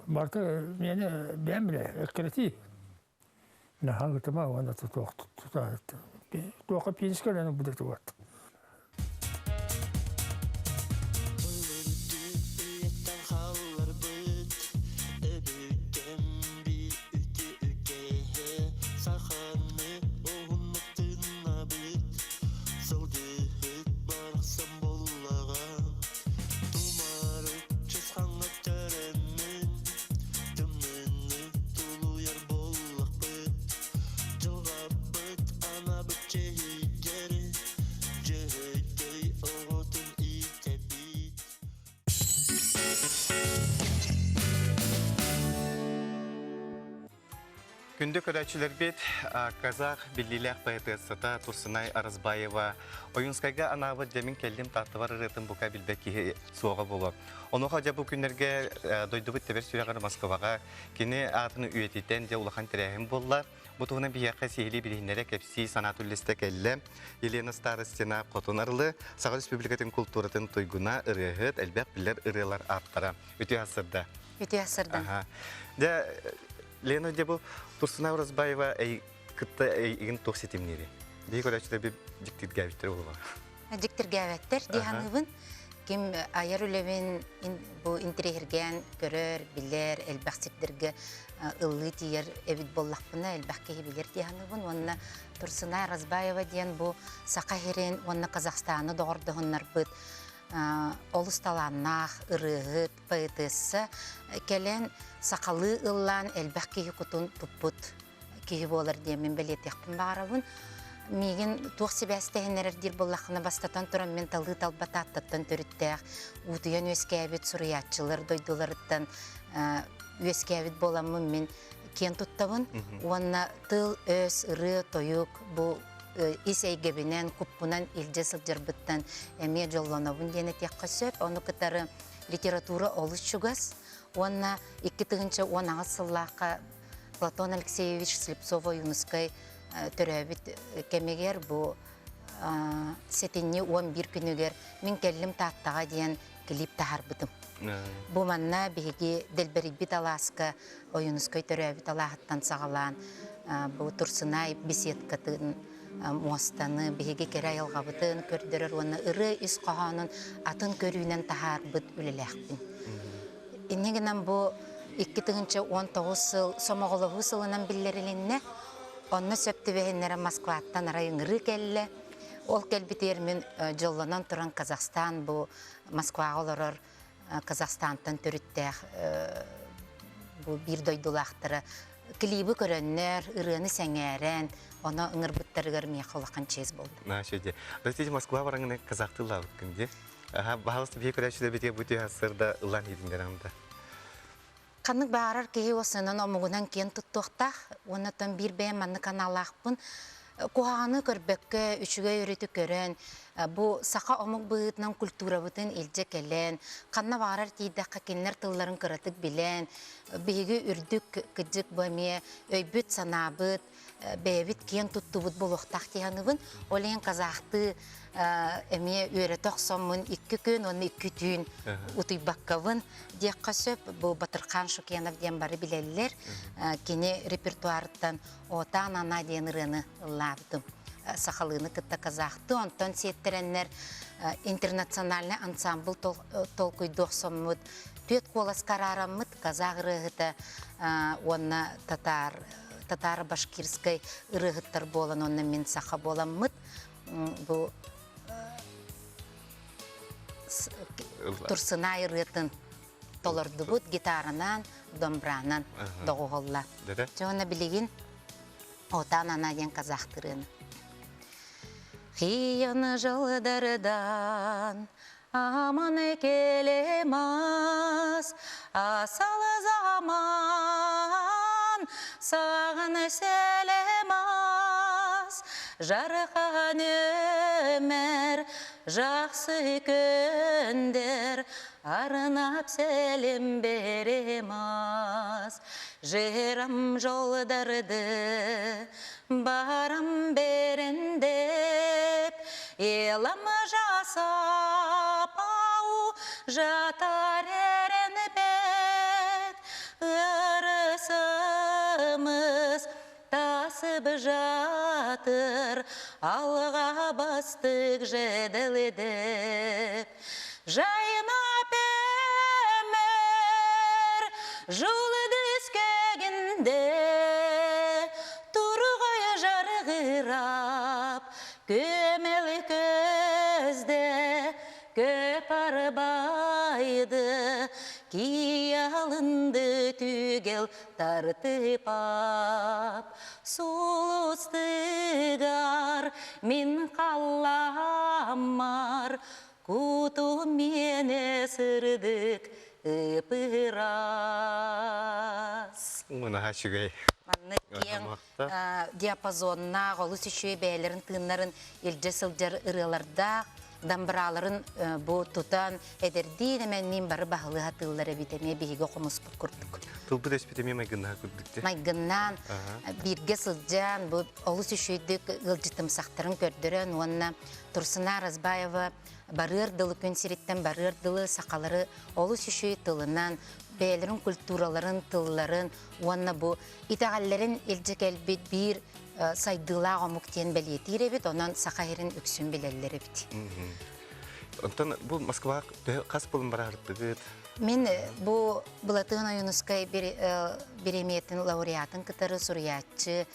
Барыта миэнэ бэйэм билэ эккирэтии. Наһаа ытыма уонна туох туохха пиискэлэни будутугат. Күндү көрөөччүлэрбит, казах биллиилээх поэтессата Турсунай Арызбаева Ойуунскайга анаабыт «Дьэмин кэллим Тааттабар» ырыатын бука билбэт киһи суоҕа буолуо. Онуоха дьэ бу күннэргэ дойдубут тэбэр сүрэҕэр Москваҕа кини аатын үйэтитэн дьэ улахан тэрээһин буолла. Бу туһунан биһиэхэ сиһилии билиһиннэрэ кэпсии санаа үллэстэ кэллэ. Елена Старостина Хотун Арылы, Саха Республикатын култууратын туйгуна, ырыаһыт, элбэх биллэр ырыалар ааптара. Үтүө сырда. Үтүө сырда. Дьэ, Лена, дьэ бу Турсуна Уразбаева кытта эйигин туох ситимниири? Биһи көрөөччүлэр би дьиктиргээбиттэр буолуо. Дьиктиргээбэттэр дии саныыбын. Ким айар үлэбин бу интириэһиргээн көрөр, билэр, элбэх сирдэргэ ыллыы тиийэр эбит буоллахпына, элбэх киһи билэр дии саныыбын. Уонна Турсунай Разбаева диэн бу Саха сирин уонна Казахстаны доҕордоһуннарбыт олус талааннаах ырыаһыт, поэтесса кэлэн сахалыы ыллаан элбэх киһи кутун туппут киһи буолар диэммин бэлиэтиэхпин баҕарабын. Миигин туох сибээстэһиннэрэр диир буоллаххына, бастатан туран мин талыы талба Тааттаттан төрүттээх, уутуйан үөскээбит суруйааччылар дойдуларыттан үөскээбит буоламмын мин киэн туттабын. Уонна тыл, өс, ырыа, тойук бу ис эйгэбинэн, куппунан илдьэ сылдьарбыттан эмиэ дьоллонобун диэн этиэххэ сөп. Ону кытары литература олус чугас. Уонна 2018 сыллаахха Платон Алексеевич Слепцов-Ойуунускай төрөөбүт кэмигэр бу сэтинньи 11 күнүгэр Мин кэллим Тааттаҕа диэн клип таһаарбытым. Бу манна биһиги Дэлбэрийбит алааска Ойуунускай төрөөбүт алааһыттан саҕалаан бу Турсунай беседкатын муостаны биһиги кэрэ айылҕабытын көрдөрөр уонна ырыа ис хоһоонун атын көрүүнэн таһаарбыт үлэлээхпин. Инньэ гынан бу 2019 сыл сомоҕолоһуу сылынан биллэрилиннэ. Онно сөп түбэһиннэрэ Москваттан арай ыҥырыы кэллэ. Ол кэлбитигэр мин дьоллонон туран Казахстан бу Москваҕа олорор Казахстантан төрүттээх бу биир дойдулаахтара клибы көрөннөр, ырыаны сэҥээрэн, ону ыҥырбыттарыгар миэхэ улахан чиэс буолла. Наша дии. Простите, Москва бараҥына казахтыы ыллаабыккын дии. Аха, баһалыста биһи көрөөччүлэрбитигэр бу түһэ сырда ыллаан иһитиннэрэн да. Ханнык баарар киһи осынан омугунан киэн туттуохтаах уонна оттон биир бэйэм маннык аналаахпын куһаҕаны көрбөккө үчүгэй өрүтү көрөн бу саха омук быһыытынан культурабытын илдьэ кэлэн ханна баҕарар тиийдэххэ кинилэр тылларын кыратык билэн биһиги үрдүк кыдьык бу эмиэ өйбүт санаабыт бэйэбит киэн туттубут буолуохтаах дии саныыбын. Ол иһин казахтыы эмиэ үөрэтэ охсоммун икки күн уонна икки түүн утуйбаккабын диэххэ сөп. Бу Батырхан Шукенов диэн бары билэллэр. Кини репертуарыттан «Отаан ана» диэн ырыаны ыллаабытым. Сахалыыны кытта казахтыы, онтон сиэттэрэннэр интернациональный ансамбль толкуйдуу охсоммут түөрт куоласка араараммыт казах ырыаһыта уонна татаар татаро-башкирскай ырыаһыттар буолан уонна мин саха буоламмыт бу Турсунай ырыатын толордубут гитаранан, домбранан доҕуһолла. Дьэ уонна билигин Отан ана диэн казахтырыаны. Қиын жылдардан Аман келемас асыл заман, сағын селемас, жарқан өмір, жақсы күндер, арнап сәлем беремас. Жырым жолдарды барам берін деп, елім жасап ау жатар ерінбек, ырысымыз тасып жатыр, алға бастық жеділдеп. Жайнап өмір жұлдыз көгінде, тұрғай жарқырап, көмел көзде көп арбайды, қиялынды түгел тартып ап, Сулустыгар мин қалламар, Куту мені сырдык ып-ырас. Наһаа үчүгэй. Маннык киэҥ диапазоннаах, олус үчүгэй бэйэлэрин тыыннарын илдьэ сылдьар ырыалардаах, дамбырааларын бу тутан эдэрдиин эмэнниин бары баһылыы сатыыллар эбит эмиэ биһиги хомуспут курдук. Тылбыт өспүт эмиэ майгыннаһа курдук дии. Майгыннаан бииргэ сылдьан бу олус үчүгэйдик ыалдьытымсахтарын көрдөрөн уонна Турсуна Разбаева барыар дылы күн сириттэн барыар дылы сахалары олус үчүгэй тылынан бэйэлэрин культураларын, тылларын уонна бу итэҕэллэрин илдьэ кэлбит биир сайдыылаах омук диэн бэлиэтиир эбит, онон саха сирин үксүн билэллэр эбит. Онтон бу Москваҕа хас булун бараһырдыгыт? Мин бу Былатыан Ойуунускай бириэмийэтин лауреатын кытары суруйааччы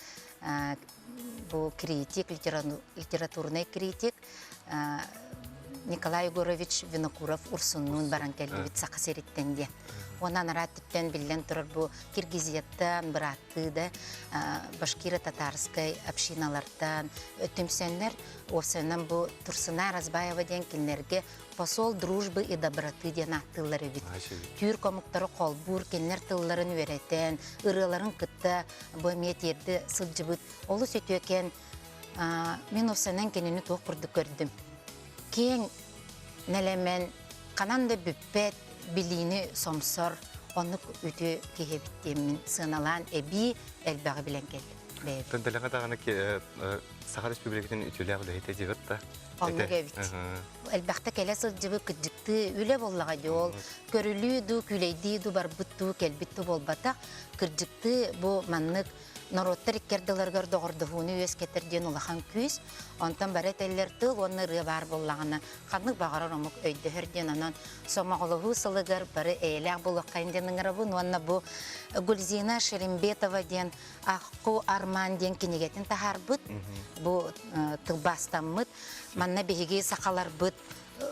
бу критик, литературный критик. Николай Егорович Винокуров Урсуннуун баран кэллибит Саха сириттэн диэн. Уонна анараа өттүттэн биллэн турар бу Киргизияттан, бырааттыы да башкиро-татарскай общиналартан түмсэннэр, уопсайынан бу Турсына Разбаева диэн кинилэргэ посол дружбы и доброты диэн ааттыыллар эбит. Түүр комуктары холбуур, кинилэр тылларын үөрэтэн, ырыаларын кытта бу эмиэ тиэрдэ сылдьыбыт олус үтүөкэн Мин уопсайынан кинини туох курдук көрдүм. Киэҥ нэлэмэн, ханан да бүппэт билиини сомсор, оннук үтүө киһи эбит диэммин сыаналаан эбии элбэҕи билэн кэллим бэйэбит. Төнтөлөҕө даҕаны Саха Республикатын үтүөлээх үлэһитэ диэбит да. Оннук эбит. Элбэхтэ кэлэ сылдьыбыт кырдьыктыы үлэ буоллаҕа дии ол. Көрүлүү дуу, күүлэйдии дуу барбыт дуу, кэлбит дуу буолбатах. Кырдьыктыы бу маннык норуоттар икки ардыларыгар доҕордоһууну үөскэтэр диэн улахан күүс. Онтон бары этэллэр тыл уонна ырыа баар буоллаҕына ханнык баҕарар омук өйдөһөр диэн онон сомоҕолоһуу сылыгар бары эйэлээх буолуоххайын диэн ыҥырабын уонна бу Гульзина Шерембетова диэн Ахку Арман диэн кинигэтин таһаарбыт. Бу тылбаастаммыт. Манна биһиги сахаларбыт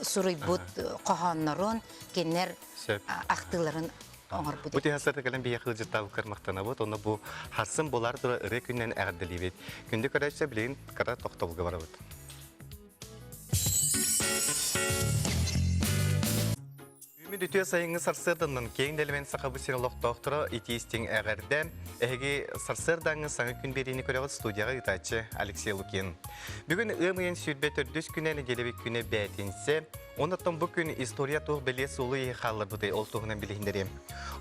суруйбут хоһооннорун кинилэр ахтыыларын оҥорбут. Бу тиһасарда кэлэн биһиэхэ ыалдьыттаабыккар махтанабыт. Онно бу харсын булар тура ырыа күнүнэн эҕэрдэлиибит. Күндү көрөөччү билигин кыра тохтобулга барабыт. Үүмүт үтүө сайыҥҥы сарсыарданан киэҥ дэлэмэн Сахабыт сирин олохтоохторо итии истиҥ эҕэрдэ. Эһиги сарсыардааҥҥы саҥа күн биэриини көрөҕүт студияҕа ыытааччы Алексей Лукин. Бүгүн ыам ыйын 24 күнэ нэдиэлэбит күнэ бээтинсэ. Оннуттан бу күн история туох бэлиэ суолу-ииһи хаалларбытый ол туһунан билиһиннэриэм.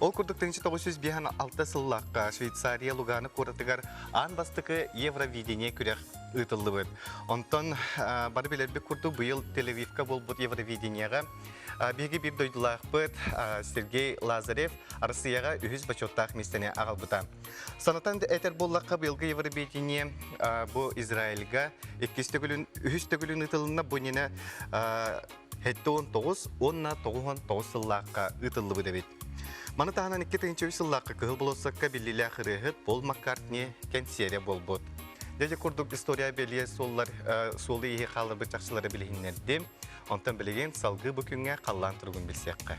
Ол курдук 1956 сыллаахха Швейцария Лугано куоратыгар аан бастакы Евровидение күрэх ыытыллыбыт. Онтон бары билэрбит курдук быйыл Тель-Авивка буолбут Евровидениеҕа биһиги биир дойдулаахпыт Сергей Лазарев Арассыыйаҕа үһүс бочуоттаах миэстэни аҕалбыта. Санатан этэр буоллахха, быйылгы Евровидение бу Израильга иккис төгүлүн, үһүс төгүлүн ыытылынна. Бу иннинэ 79 уонна 99 сыллаахха ыытыллыбыт эбит. Маны таһынан 2003 сыллаахха Кыһыл болуоссакка биллиилээх ырыаһыт Пол Маккартни кэнсиэрэ буолбут. Дьэ курдук история бэлиэ суоллар суолу-ииһи хаалларбыт чахчылары билиһиннэрдим. Онтон билигин салгыы бу күҥҥэ халлаан туругун билсиэххэ.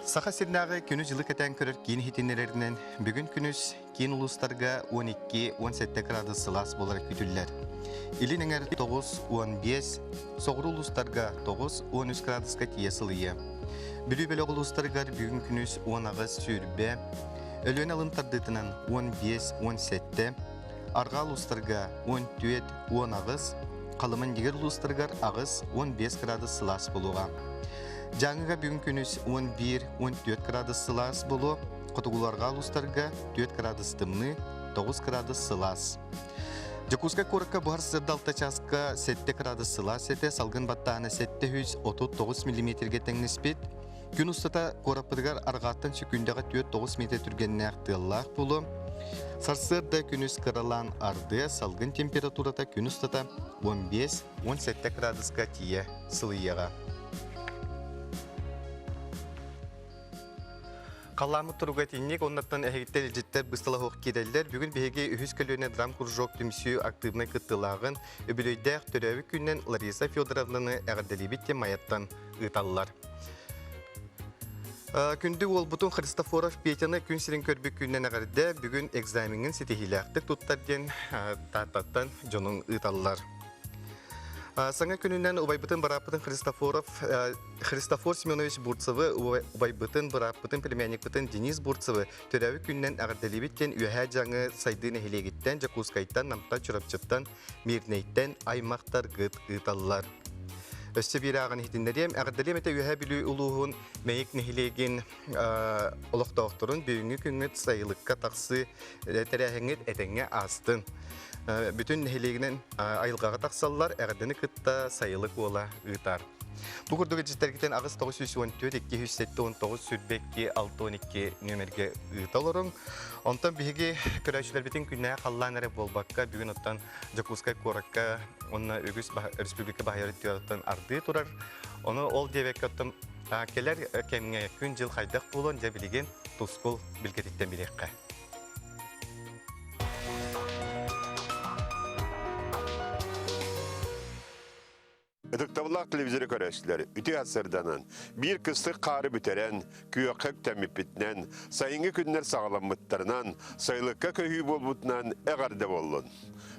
Саха сиринээҕи күнү-дьылы кэтээн көрөр киин иһитиннэрэринэн, бүгүн күнүс киин улуустарга 12-17 градус сылаас буолара күүтүллэр. Илин эҥэр 9-15, соҕуруу улуустарга 9-13 градуска тиийэ сылыйыа. Бүлүү бөлөх улуустарыгар бүгүн күнүс 18 сүүрбэ, Өлүөнэ алын тардыытынан 15-17, Арҕаа улуустарга 14, 18, Халыман дигэр улуустарыгар 8, 15 градус сылаас буолуоҕа. Дьааҥыга бүгүн күнүс 11, 14 градус сылаас буолуо, хотугуларга улуустарга 4 градус тымныы, 9 градус сылаас. Дьокуускай куоракка буһар сырда 6 чааска 7 градус сылаас этэ, салгын баттааһына 739 миллиметргэ тэҥнэспит. Күн устата куораппытыгар арҕааттан сөкүүндэҕэ 4-9 метр түргэннээх тыаллаах буолуо. Сарсыарда күнүс кыралаан ардыа, салгын температурата күн устата 15-17 градуска тиийэ сылыйыаҕа. Халлааммыт туруга итинник, оннуттан эһигиттэн илдьиттэр быстала суох киирэллэр. Бүгүн биһиги үһүс көлүөнэ драм-кружок түмсүү актыыбынай кыттыылааҕын, үбүлүөйдээх төрөөбүт күнүнэн Лариса Федоровнаны эҕэрдэлиибит диэн Майаттан ыыталлар. Күндү уолбутун Христофоров Петяны күн сирин көрбүт күнүнэн эҕэрдэ бүгүн экзамеҥҥын ситиһиилээхтик туттар диэн Тааттаттан дьонуҥ ыыталлар. Саҥа күнүнэн убайбытын бырааппытын Христофоров Христофор Семенович Бурцевы убайбытын бырааппытын племянникпытын Денис Бурцевы төрөөбүт күнүнэн эҕэрдэлиибит диэн Үөһээ Дьаҥы Сайдыы нэһилиэгиттэн Дьокуускайтан Намтан Чурапчыттан Мирнэйтэн аймахтаргыт ыыталлар. Өссө биир ааҕан иһитиннэриэм, эҕэрдэлиэм этэ Үөһээ Бүлүү улууһун Мэйик нэһилиэгин олохтоохторун бүгүҥҥү күҥҥүт сайылыкка тахсыы тэрээһиҥҥит этэҥҥэ аастын. Бүтүн нэһилиэгинэн айылҕаҕа тахсаллар, эҕэрдэни кытта сайылык уола ыытар. Бу курдук илдьиттэргитин 8 914 279 22 62 нүөмэргэ ыыта олоруҥ. Онтон биһиги көрөөччүлэрбитин күннээҕи халлаан эрэ буолбакка, бүгүн оттон Дьокуускай куоракка уонна үгүс республика баһыйар өттүгэр ардыы турар. Ону ол диэбэккэ оттон кэлэр кэмҥэ күн-дьыл хайдах буолуон дьэ билигин тускул билгэтиттэн билиэххэ. Ытыктабыллаах телевизоры көрөөччүлэр, үтүө сарсыарданан, биир кыстык хаары бүтэрэн, күөххэ үктэммиппитинэн, сайыҥҥы күннэр саҕаламмыттарынан, сайылыкка көһүү буолбутунан эҕэрдэ буоллун!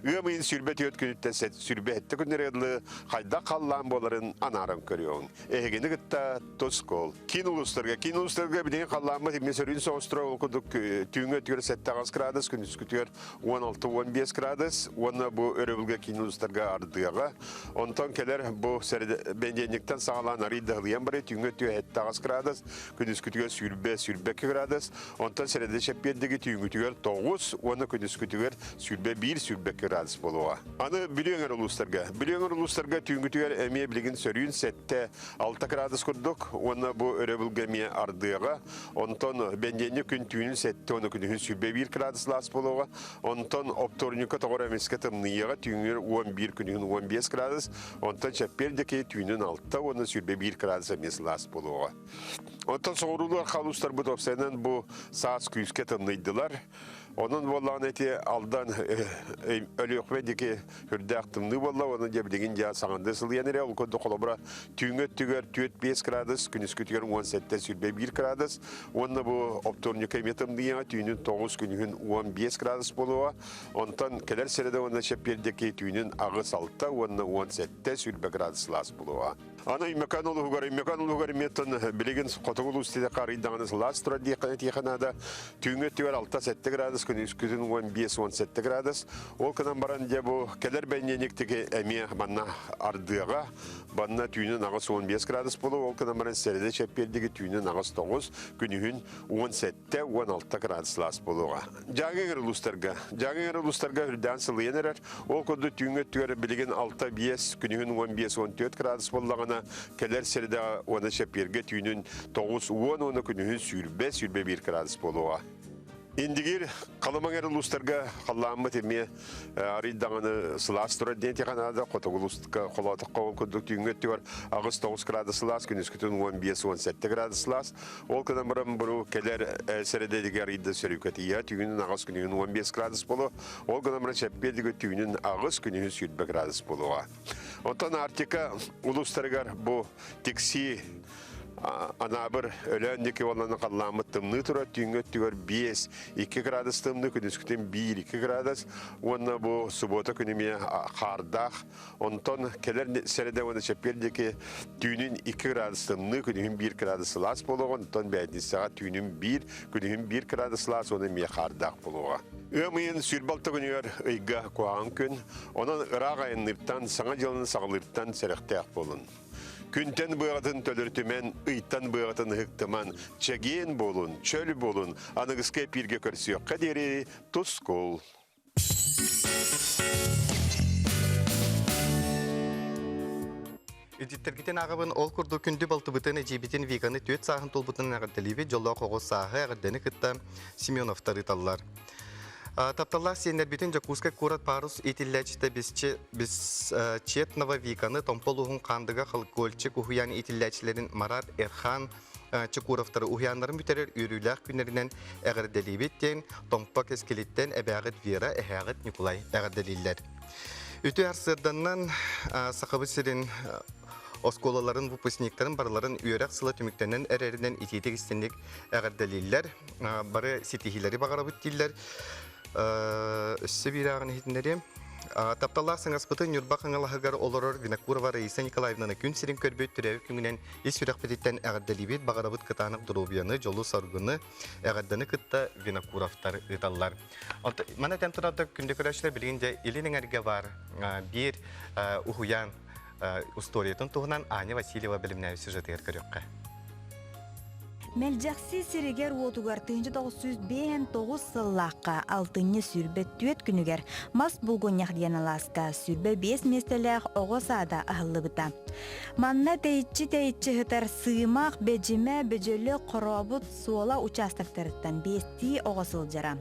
Ыам ыйын 24 күнүттэн 27 күннэргэ дылы хайдах халлаан буоларын анааран көрүөҕүҥ. Эһигини кытта Тускул. Киин улуустарга, киин улуустарга билигин халлааммыт имҥэ сөрүүн соҕус турар, ол курдук түүҥҥү өттүгэр 7 градус, күнүскүтүгэр 16-15 градус уонна бу өрөбүлгэ киин улуустарга ардыаҕа. Онтон кэлэр бу бэнидиэнньиктэн саҕалаан арый даһылыйан барыы түүҥҥү өттүгэр 7 градус, күнүскүтүгэр 20-22 градус, онтон сэрэдэ чэппиэрдиги түүҥҥүтүгэр 9 уонна күнүскүтүгэр 21-22 градус буолуоҕа. Аны Бүлүү өҥөр улуустарга. Бүлүү өҥөр улуустарга түүҥҥүтүгэр эмиэ билигин сөрүүн 7-6 градус курдук уонна бу өрөбүлгэ эмиэ ардыаҕа. Онтон бэнидиэнньик күн түүнүн 7 уонна күнүһүн 21 градус лаас буолуоҕа. Онтон оптуорунньукка тоҕор эмискэ тымныйыаҕа түүҥҥүр 11 күнүһүн 15 градус, онтон чэппиэр диэки түүнүн 6 уонна 21 градус эмиэ сылаас буолуоҕа. Онтон соҕуруулуу халуустарбыт уопсайынан бу саас күүскэ тымныйдылар. Онон буоллаҕына ити Алдан Өлүөхүмэ диэки үрдээх тымныы буолла уонна дьэ билигин дьэ саҥардыы сылыйан эрэ ол курдук холобура түүҥҥү өттүгэр 4-5 градус, күнүскүтүгэр 17-21 градус уонна бу оптуорунньукка эмиэ тымныйыаҕа түүнүн 9 күнүһүн 15 градус буолуоҕа. Онтон кэлэр сэрэдэ уонна чэппиэр диэки түүнүн 8-6 уонна 17-20 градус сылаас буолуоҕа. Аны Өймөкөөн улууһугар, Өймөкөөн улууһугар эмиэ билигин хотугу улуус титэххэ арыйдаҕына сылаас турар диэххэ этиэхэ наада. Түүҥҥү өттүгэр 6-7 градус, күнүскүтүн 15-17 градус. Ол гынан баран дьэ бу кэлэр бэнньиэнньиктики эмиэ манна ардыаҕа. Банна түүнүн 8-15 градус буолуо, ол гынан баран сэрэдэ чэппиэрдиги түүнүн 8-9, күнүһүн 17-16 градус сылаас буолуоҕа. Дьааҥы эҥэр улуустарга. Дьааҥы эҥэр улуустарга үрдээн сылыйан эрэр. Ол курдук түүҥҥү өттүгэр билигин 6-5, күнүһүн 15-14 градус буоллаҕына, кэлэр средаҕа уонна чэппиэргэ түүнүн 9-10 уонна күнүһүн 20-21 градус буолуоҕа. Индигир Халыма эҥэр улуустарга халлааммыт эмиэ арый даҕаны сылаас турар диэн тиханаада хотугу улууска холоотоххо ол курдук түүҥҥү өттүгэр 8-9 градус сылаас, күнүскүтүн 15-17 градус сылаас. Ол гынан баран бу кэлэр сэрэдэдигэ арыйда сөрүүкэтийэ түүнүн аҕыс күнүһүн 15 градус боло. Ол гынан баран чэппиэдигэ түүнүн аҕыс күнүһүн 20 градус болуоҕа. Онтон Арктика улуустарыгар бу тиксии Анаабыр Өлөөн диэки уоллана халлааммыт тымныы турар түүҥҥү өттүгэр 5-2 градус тымныы, күнүскүтүн 1-2 градус уонна бу субуота күнү эмиэ хаардаах. Онтон кэлэр сэрэдэ уонна чэппиэр диэки түүнүн 2 градус тымныы, күнүһүн 1 градус сылаас буолуоҕа, онтон бээтинсэҕэ түүнүн 1, күнүһүн 1 градус сылаас уонна эмиэ хаардаах буолуоҕа. Ыам ыйын 26 күнүгэр ыйга куһаҕан күн, онон ыраах айанныыртан, саҥа дьыланы саҕалыыртан сэрэхтээх буолун. Күнтэн быаҕатын төлөрүтүмэн, ыйтан быаҕатын ыһыктыман, чэгиэн буолун, чөл буолун, аныгыскы эпииргэ көрсүөххэ диэри тускул! Үдүттэргитин ааҕабын ол курдук күндү балтыбытын, эдьиийбитин Виканы түөрт сааһын туолбутун эҕэрдэлиибит, дьоллоох оҕо сааһы эҕэрдэни кытта Семеновтар ыыталлар. Тапталлаах сиэннэрбитин Дьокуускай куорат Парус иитиллээччитэ Бесчетнова Виканы Томпо улууһун Хаандыга Колокольчик уһуйаан иитиллээччилэрин Марат Эрхан Чекуровтары уһуйааннарын бүтэрэр үөрүүлээх күннэринэн эҕэрдэлиибит диэн Томпо кэскилиттэн эбээҕит Вера, эһээҕит Ньукулай эҕэрдэлииллэр. Үтүө сарсыарданнан Сахабыт сирин оскуолаларын выпускниктарын барыларын үөрэх сыла түмүктэнэн эрэринэн итиитик истинник эҕэрдэлииллэр. Бары ситиһиилэри баҕарабыт дииллэр. Өссө биир ааҕын иһитиннэриэм. Тапталлаах саҥаспытын Ньурба Хаҥалаһыгар олорор Винокурова Раиса Николаевнаны күн сирин көрбүт төрөөбүт күҥүнэн ис сүрэхпититтэн эҕэрдэлиибит, баҕарабыт кытаанах доруобуйаны, дьолу-соргуну, эҕэрдэни кытта Винокуровтар ыыталлар. Маны этэн турарда күндү көрөөччүлэр билигин дьэ илин эҥэргэ баар биир уһуйаан устуоруйатын туһунан Аня Васильева бэлэмнээбит сюжетыгар көрүөххэ. Мэлдьэхси сиригэр-уотугар 1959 сыллаахха алтынньы 24 күнүгэр мас булгунньах диэн алааска 25 миэстэлээх оҕо саада аһыллыбыта. Манна тэйиччи-тэйиччи сытар Сыымах, Бэдьимэ, Бөдьөлө, Хорообут, Суола участоктарыттан биэстии оҕо сылдьара.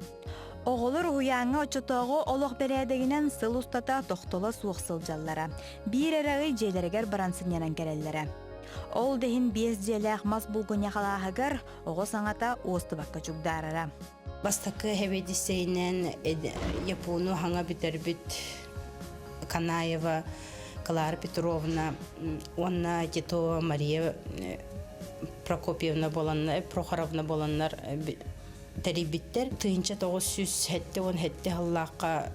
Оҕолор уһуйааҥҥа оччотооҕу олох бэрээдэгинэн сыл устата тохтоло суох сылдьаллара. Биир эрэ ый дьиэлэригэр баран сынньанан кэлэллэрэ. Ол да иһин биэс дьиэлээх мас булгунньах алааһыгар оҕо саҥата уостубакка чугдаарара. Бастакы эбэдиссэйинэн Япону хаҥа бүтэрбит Канаева. Клара Петровна уонна Титова Мария Прокопьевна буоланнар, Прохоровна буоланнар тэрийбиттэр. 1977 сыллаахха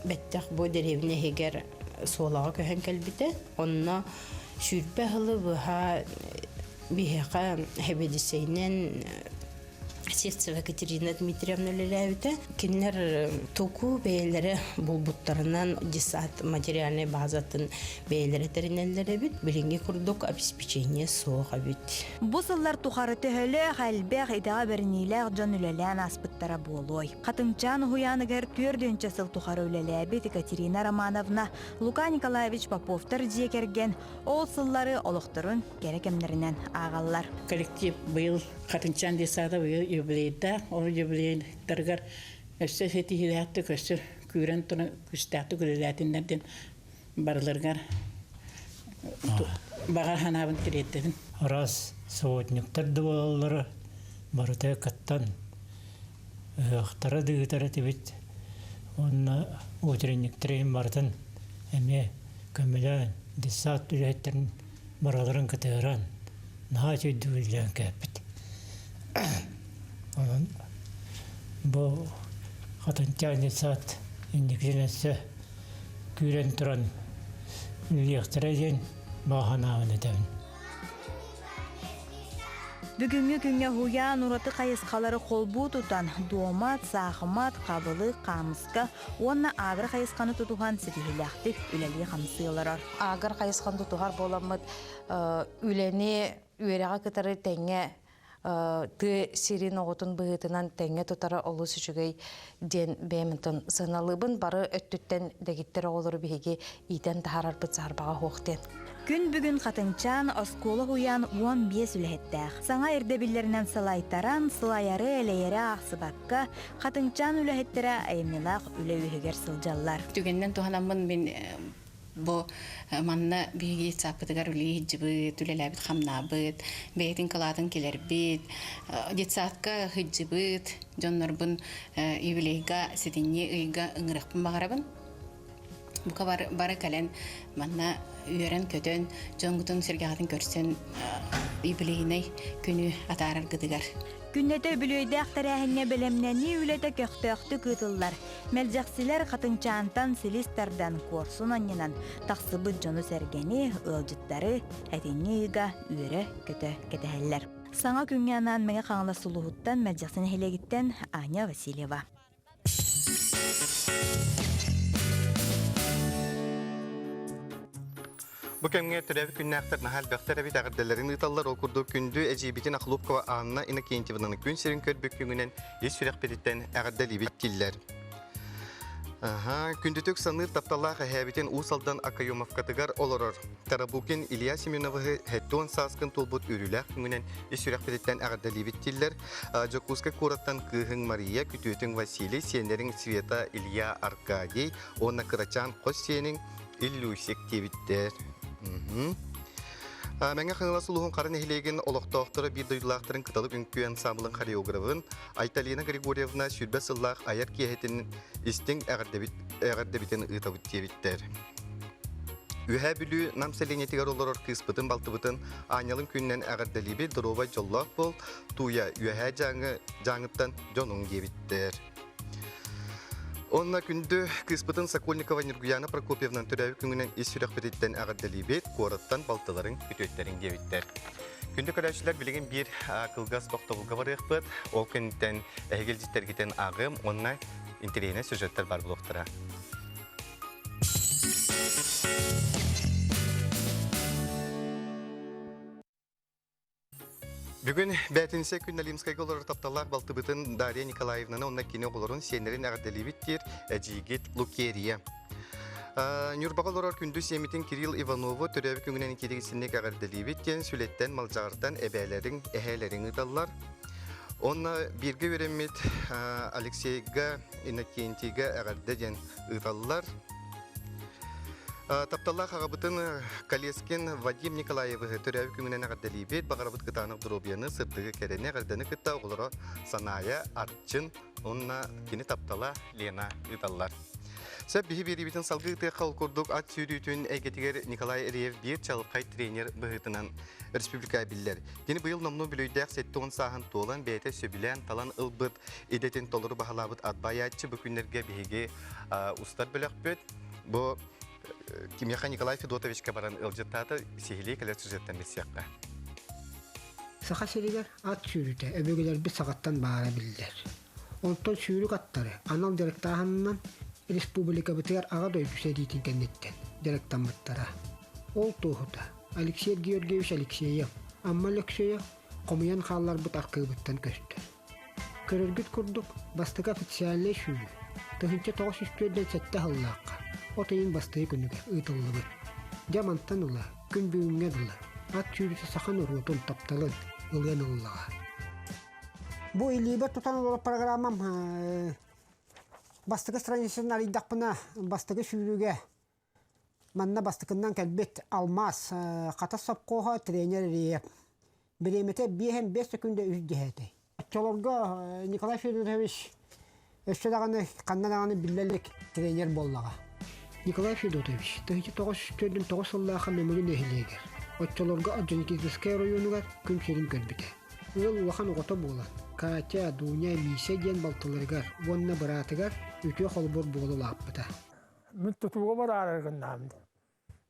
бэттэх бу дэриэбинэ иһигэр Суолаҕа көһөн кэлбитэ. Онно сүүрбэ сылы быһа биһиэхэ сэбиэдиссэйинэн Сивцева Екатерина Дмитриевна үлэлээбитэ. Кинилэр тугу бэйэлэрэ булбуттарынан десант материальнай базатын бэйэлэрэ тэринэллэр эбит. Билиҥҥи курдук обеспечение суох эбит. Бу сыллар тухары төһөлөөх элбэх идэҕэ бэриниилээх дьон үлэлээн ааспыттара буолуой? Хатыҥчаан уһуйааныгар түөрдүнчэ сыл тухары үлэлээбит Екатерина Романовна, Лука Николаевич Поповтар дьиэ кэргэн ол сыллары олохторун кэрэ кэмнэринэн ааҕаллар. Коллектив быйыл Хатыҥчаан детсада быйыл юбилейдаах, ол юбилейдарыгар өссө ситиһиилээхтик, өссө күүрэн туран күүстээхтик үлэлээтиннэр диэн барыларыгар баҕа санаабын тириэрдэбин. Араас субботниктар да буолаллара, барыта кыттан ыһыахтара да ыытар этибит уонна утренниктэрин барытын эмиэ көмөлөөн детсад үлэһиттэрин барыларын кытыаран наһаа үчүгэйдик үлэлээн кээппит. Онон бу Хатынчаан детсад инникитин өссө күүрэн туран үлэлиэхтэрэ диэн баҕа санаабын этэбин. Бүгүҥҥү күҥҥэ уһуйаан ураты хайысхалары холбуу тутан, дуомат, саахымат, хабылык, хаамыска уонна агро хайысханы тутуһан ситиһиилээхтик үлэлии-хамсыы олорор. Агро хайысханы тутуһар буоламмыт үлэни үөрэҕи кытары тэҥҥэ тыа сирин оҕотун быһыытынан тэҥҥэ тутара олус үчүгэй диэн бэйэм онтон сыаналыыбын. Бары өттүттэн дэгиттэр оҕолору биһиги иитэн таһаарарбыт саарбаҕа суох диэн. Күн бүгүн Хатыҥчаан оскуола уһуйаан 15 үлэһиттээх. Саҥа ирдэбиллэринэн салайтаран, сылайары-элэйэри аахсыбакка, Хатыҥчаан үлэһиттэрэ айымньылаах үлэ үөһүгэр сылдьаллар. Түгэнинэн туһанаммын мин бу манна биһиги детсадпытыгар үлэлии сылдьыбыт, үлэлээбит хамнаабыт, бэйэтин кылаатын килэрбит, детсадка сылдьыбыт дьоннорбун юбилейга сэтинньи ыйга ыҥырыахпын баҕарабын. Бука бары, бары кэлэн манна үөрэн-көтөн, дьоҥҥутун сэргэҕитин көрсөн юбилейнай күнү атаараргытыгар. Күннэтэ үбүлүөйдээх тэрээһиҥҥэ бэлэмнэнии үлэтэ көхтөөхтүк ыытыллар. Мэлдьэхсилэр Хатыҥчаантан силис тардан, куорсун анньынан тахсыбыт дьону-сэргэни, ыалдьыттары этинньи ыйга үөрэ-көтө кэтэһэллэр. Саҥа күҥҥэ анаан Мэҥэ Хаҥалас улууһуттан Мэлдьэхси нэһилиэгиттэн Аня Васильева. Бу кэмҥэ төрөөбүт күннээхтэр наһаа элбэхтэр эбит эҕэрдэлэрин ыыталлар. Ол курдук күндү эдьиийбитин Охлопкова Анна Иннокентьевнаны күн сирин көрбүт күҥүнэн ис сүрэхпититтэн эҕэрдэлиибит дииллэр. Аха, күндүтүк саныыр тапталлаах эһээбитин Уус Алдан Акаемовкатыгар олорор Тарабукин Илья Семеновиһы 70 сааскын туолбут үөрүүлээх күҥүнэн ис сүрэхпититтэн эҕэрдэлиибит дииллэр. Дьокуускай куораттан кыыһыҥ Мария, күтүөтүҥ Василий, сиэннэриҥ Света, Илья, Аркадий уонна кырачаан хос сиэниҥ Иллюсик диэбиттэр. Мэҥэ Хаҥалас улууһун Хара нэһилиэгин олохтоохторо биир дойдулаахтарын Кыталык үҥкүү ансаамбылын хореографын Айталина Григорьевна 20 сыллаах айар киэһэтин истиҥ эҕэрдэбитин ыытабыт диэбиттэр. Үөһээ Бүлүү Нам сэлиэнньэтигэр олорор кыыспытын, балтыбытын Аанньалын күнүнэн эҕэрдэлиибит, доруобай дьоллоох буол, Тууйа Үөһээ Дьааҥы Дьааҥыттан дьонуҥ диэбиттэр. Онно күндү кыыспытын Сокольникова Ньургуяна Прокопьевнан төрөөбүт күҥүнэн ис сүрэхпититтэн эҕэрдэлиибит, куораттан балтыларыҥ, күтүөттэрин диэбиттэр. Күндү көрөөччүлэр билигин биир кылгас тохтобулга барыахпыт. Ол кэнниттэн эһиги илдьиттэргитин ааҕыам уонна интэриэһинэй сюжеттар бар буолуохтара. Бүгүн бээтинсэ күн Налимскайга олорор тапталлаах балтыбытын Дарья Николаевнаны уонна кини оҕолорун сиэннэрин эҕэрдэлиибит диир эдьиийгит Лукерия. Ньурбаҕа олорор күндү сиэммитин Кирилл Иванову төрөөбүт күҥүнэн итиитик эҕэрдэлиибит диэн Сүлэттэн, Малдьаҕартан эбээлэриҥ, эһээлэриҥ ыыталлар. Онно бииргэ үөрэммит Алексейга, Иннокентийга эҕэрдэ диэн ыыталлар. Тапталлаах аҕабытын Колескин Вадим Николаевиһы төрөөбүт күҥүнэн эҕэрдэлиибит. Баҕарабыт кытаанах доруобуйаны, сырдыгы, кэрэни, эҕэрдэни кытта оҕолоро Санаайа, Арчын уонна кини таптала Лена ыыталлар. Сөп биһи биэриибитин салгыы ыытыахха ол курдук ат сүүрүүтүн эйгэтигэр Николай Ильев биир чаҕылхай тренер быһыытынан республика биллэр. Кини быйыл номнуо бүлүйдээх 70 сааһын туолан бэйэтэ сөбүлээн талан ылбыт идэтин толору баһылаабыт ат баайааччы бу күннэргэ биһиги устар бөлөхпүт. Бу кимиэхэ Николай Федотовичка баран ыалдьыттаата сиһилии кэлэр сюжеттан билсиэххэ. Саха сиригэр ат сүүрүүтэ өбүгэлэрбит саҕаттан баара биллэр. Онтон сүүрүк аттары анал дьарыктааһынынан республикабытыгар Аҕа дойду сэриитин кэнниттэн дьарыктаммыттара. Ол туоһута Алексей Георгиевич Алексеев, Амма Лөксөйө хомуйан хаалларбыт аркыыбыттан көстөр. Көрөргүт курдук, бастакы официальнай сүүрүү 1947 сыллаахха от ыйын бастакы күнүгэр ыытыллыбыт. Дьэ мантан ыла күн бүгүҥҥэ дылы ат сүүрүүтэ саха норуотун тапталын ылыан ыллаҕа. Бу илиибэр тутан олорор программам бастакы страницатын арыйдахпына бастакы сүүрүүгэ манна бастакыннан кэлбит Алмаас Хатас сопхуоһа тренер Ильев. Бириэмэтэ 5 секунда үс диэхэтэй. Оччолорго Николай Федорович өссө даҕаны ханна даҕаны биллэ илик тренер буоллаҕа. Николай Федотович 1949 сыллаахха Нөмүгү нэһилиэгэр, оччолорго Орджоникидзевскай оройуонугар күн сирин көрбүтэ. Ыал улахан оҕото буолан, Катя, Дуня, Миисэ диэн балтыларыгар уонна быраатыгар үтүө холобур буола улааппыта. Мин тутууга бараары гыннаам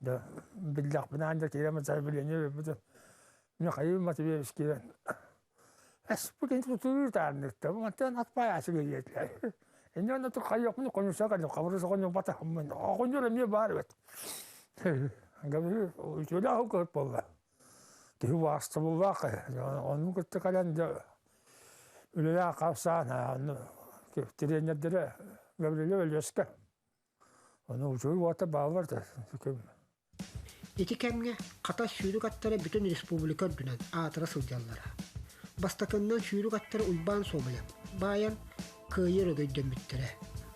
да биллэхпинэ аан да киирэн заявление бербитим Михаил Матвеевич киирэн эспутин тутуу таанныктар мантан атпай диэтилэр инне онно хайыахпын конюша кэлим хабырыс оҕонньор батаһыммын оҕонньор эмиэ баар эбит үтүөлээх көрт буолла киһи убаастабыллаах ону кытта кэлэн дьэ үлэлээх хапсаан тириэньэрдэрэ Гаврилов Өлүөскэ Ону учуй уота бааллар да Ити кэмҥэ Хатас сүүрүк аттара бүтүн республика үрдүнэн аатыра сылдьаллара. Бастакыннан сүүрүк аттара Уйбаан Соболев баайан кыайыы өрөгөйдөммүттэрэ.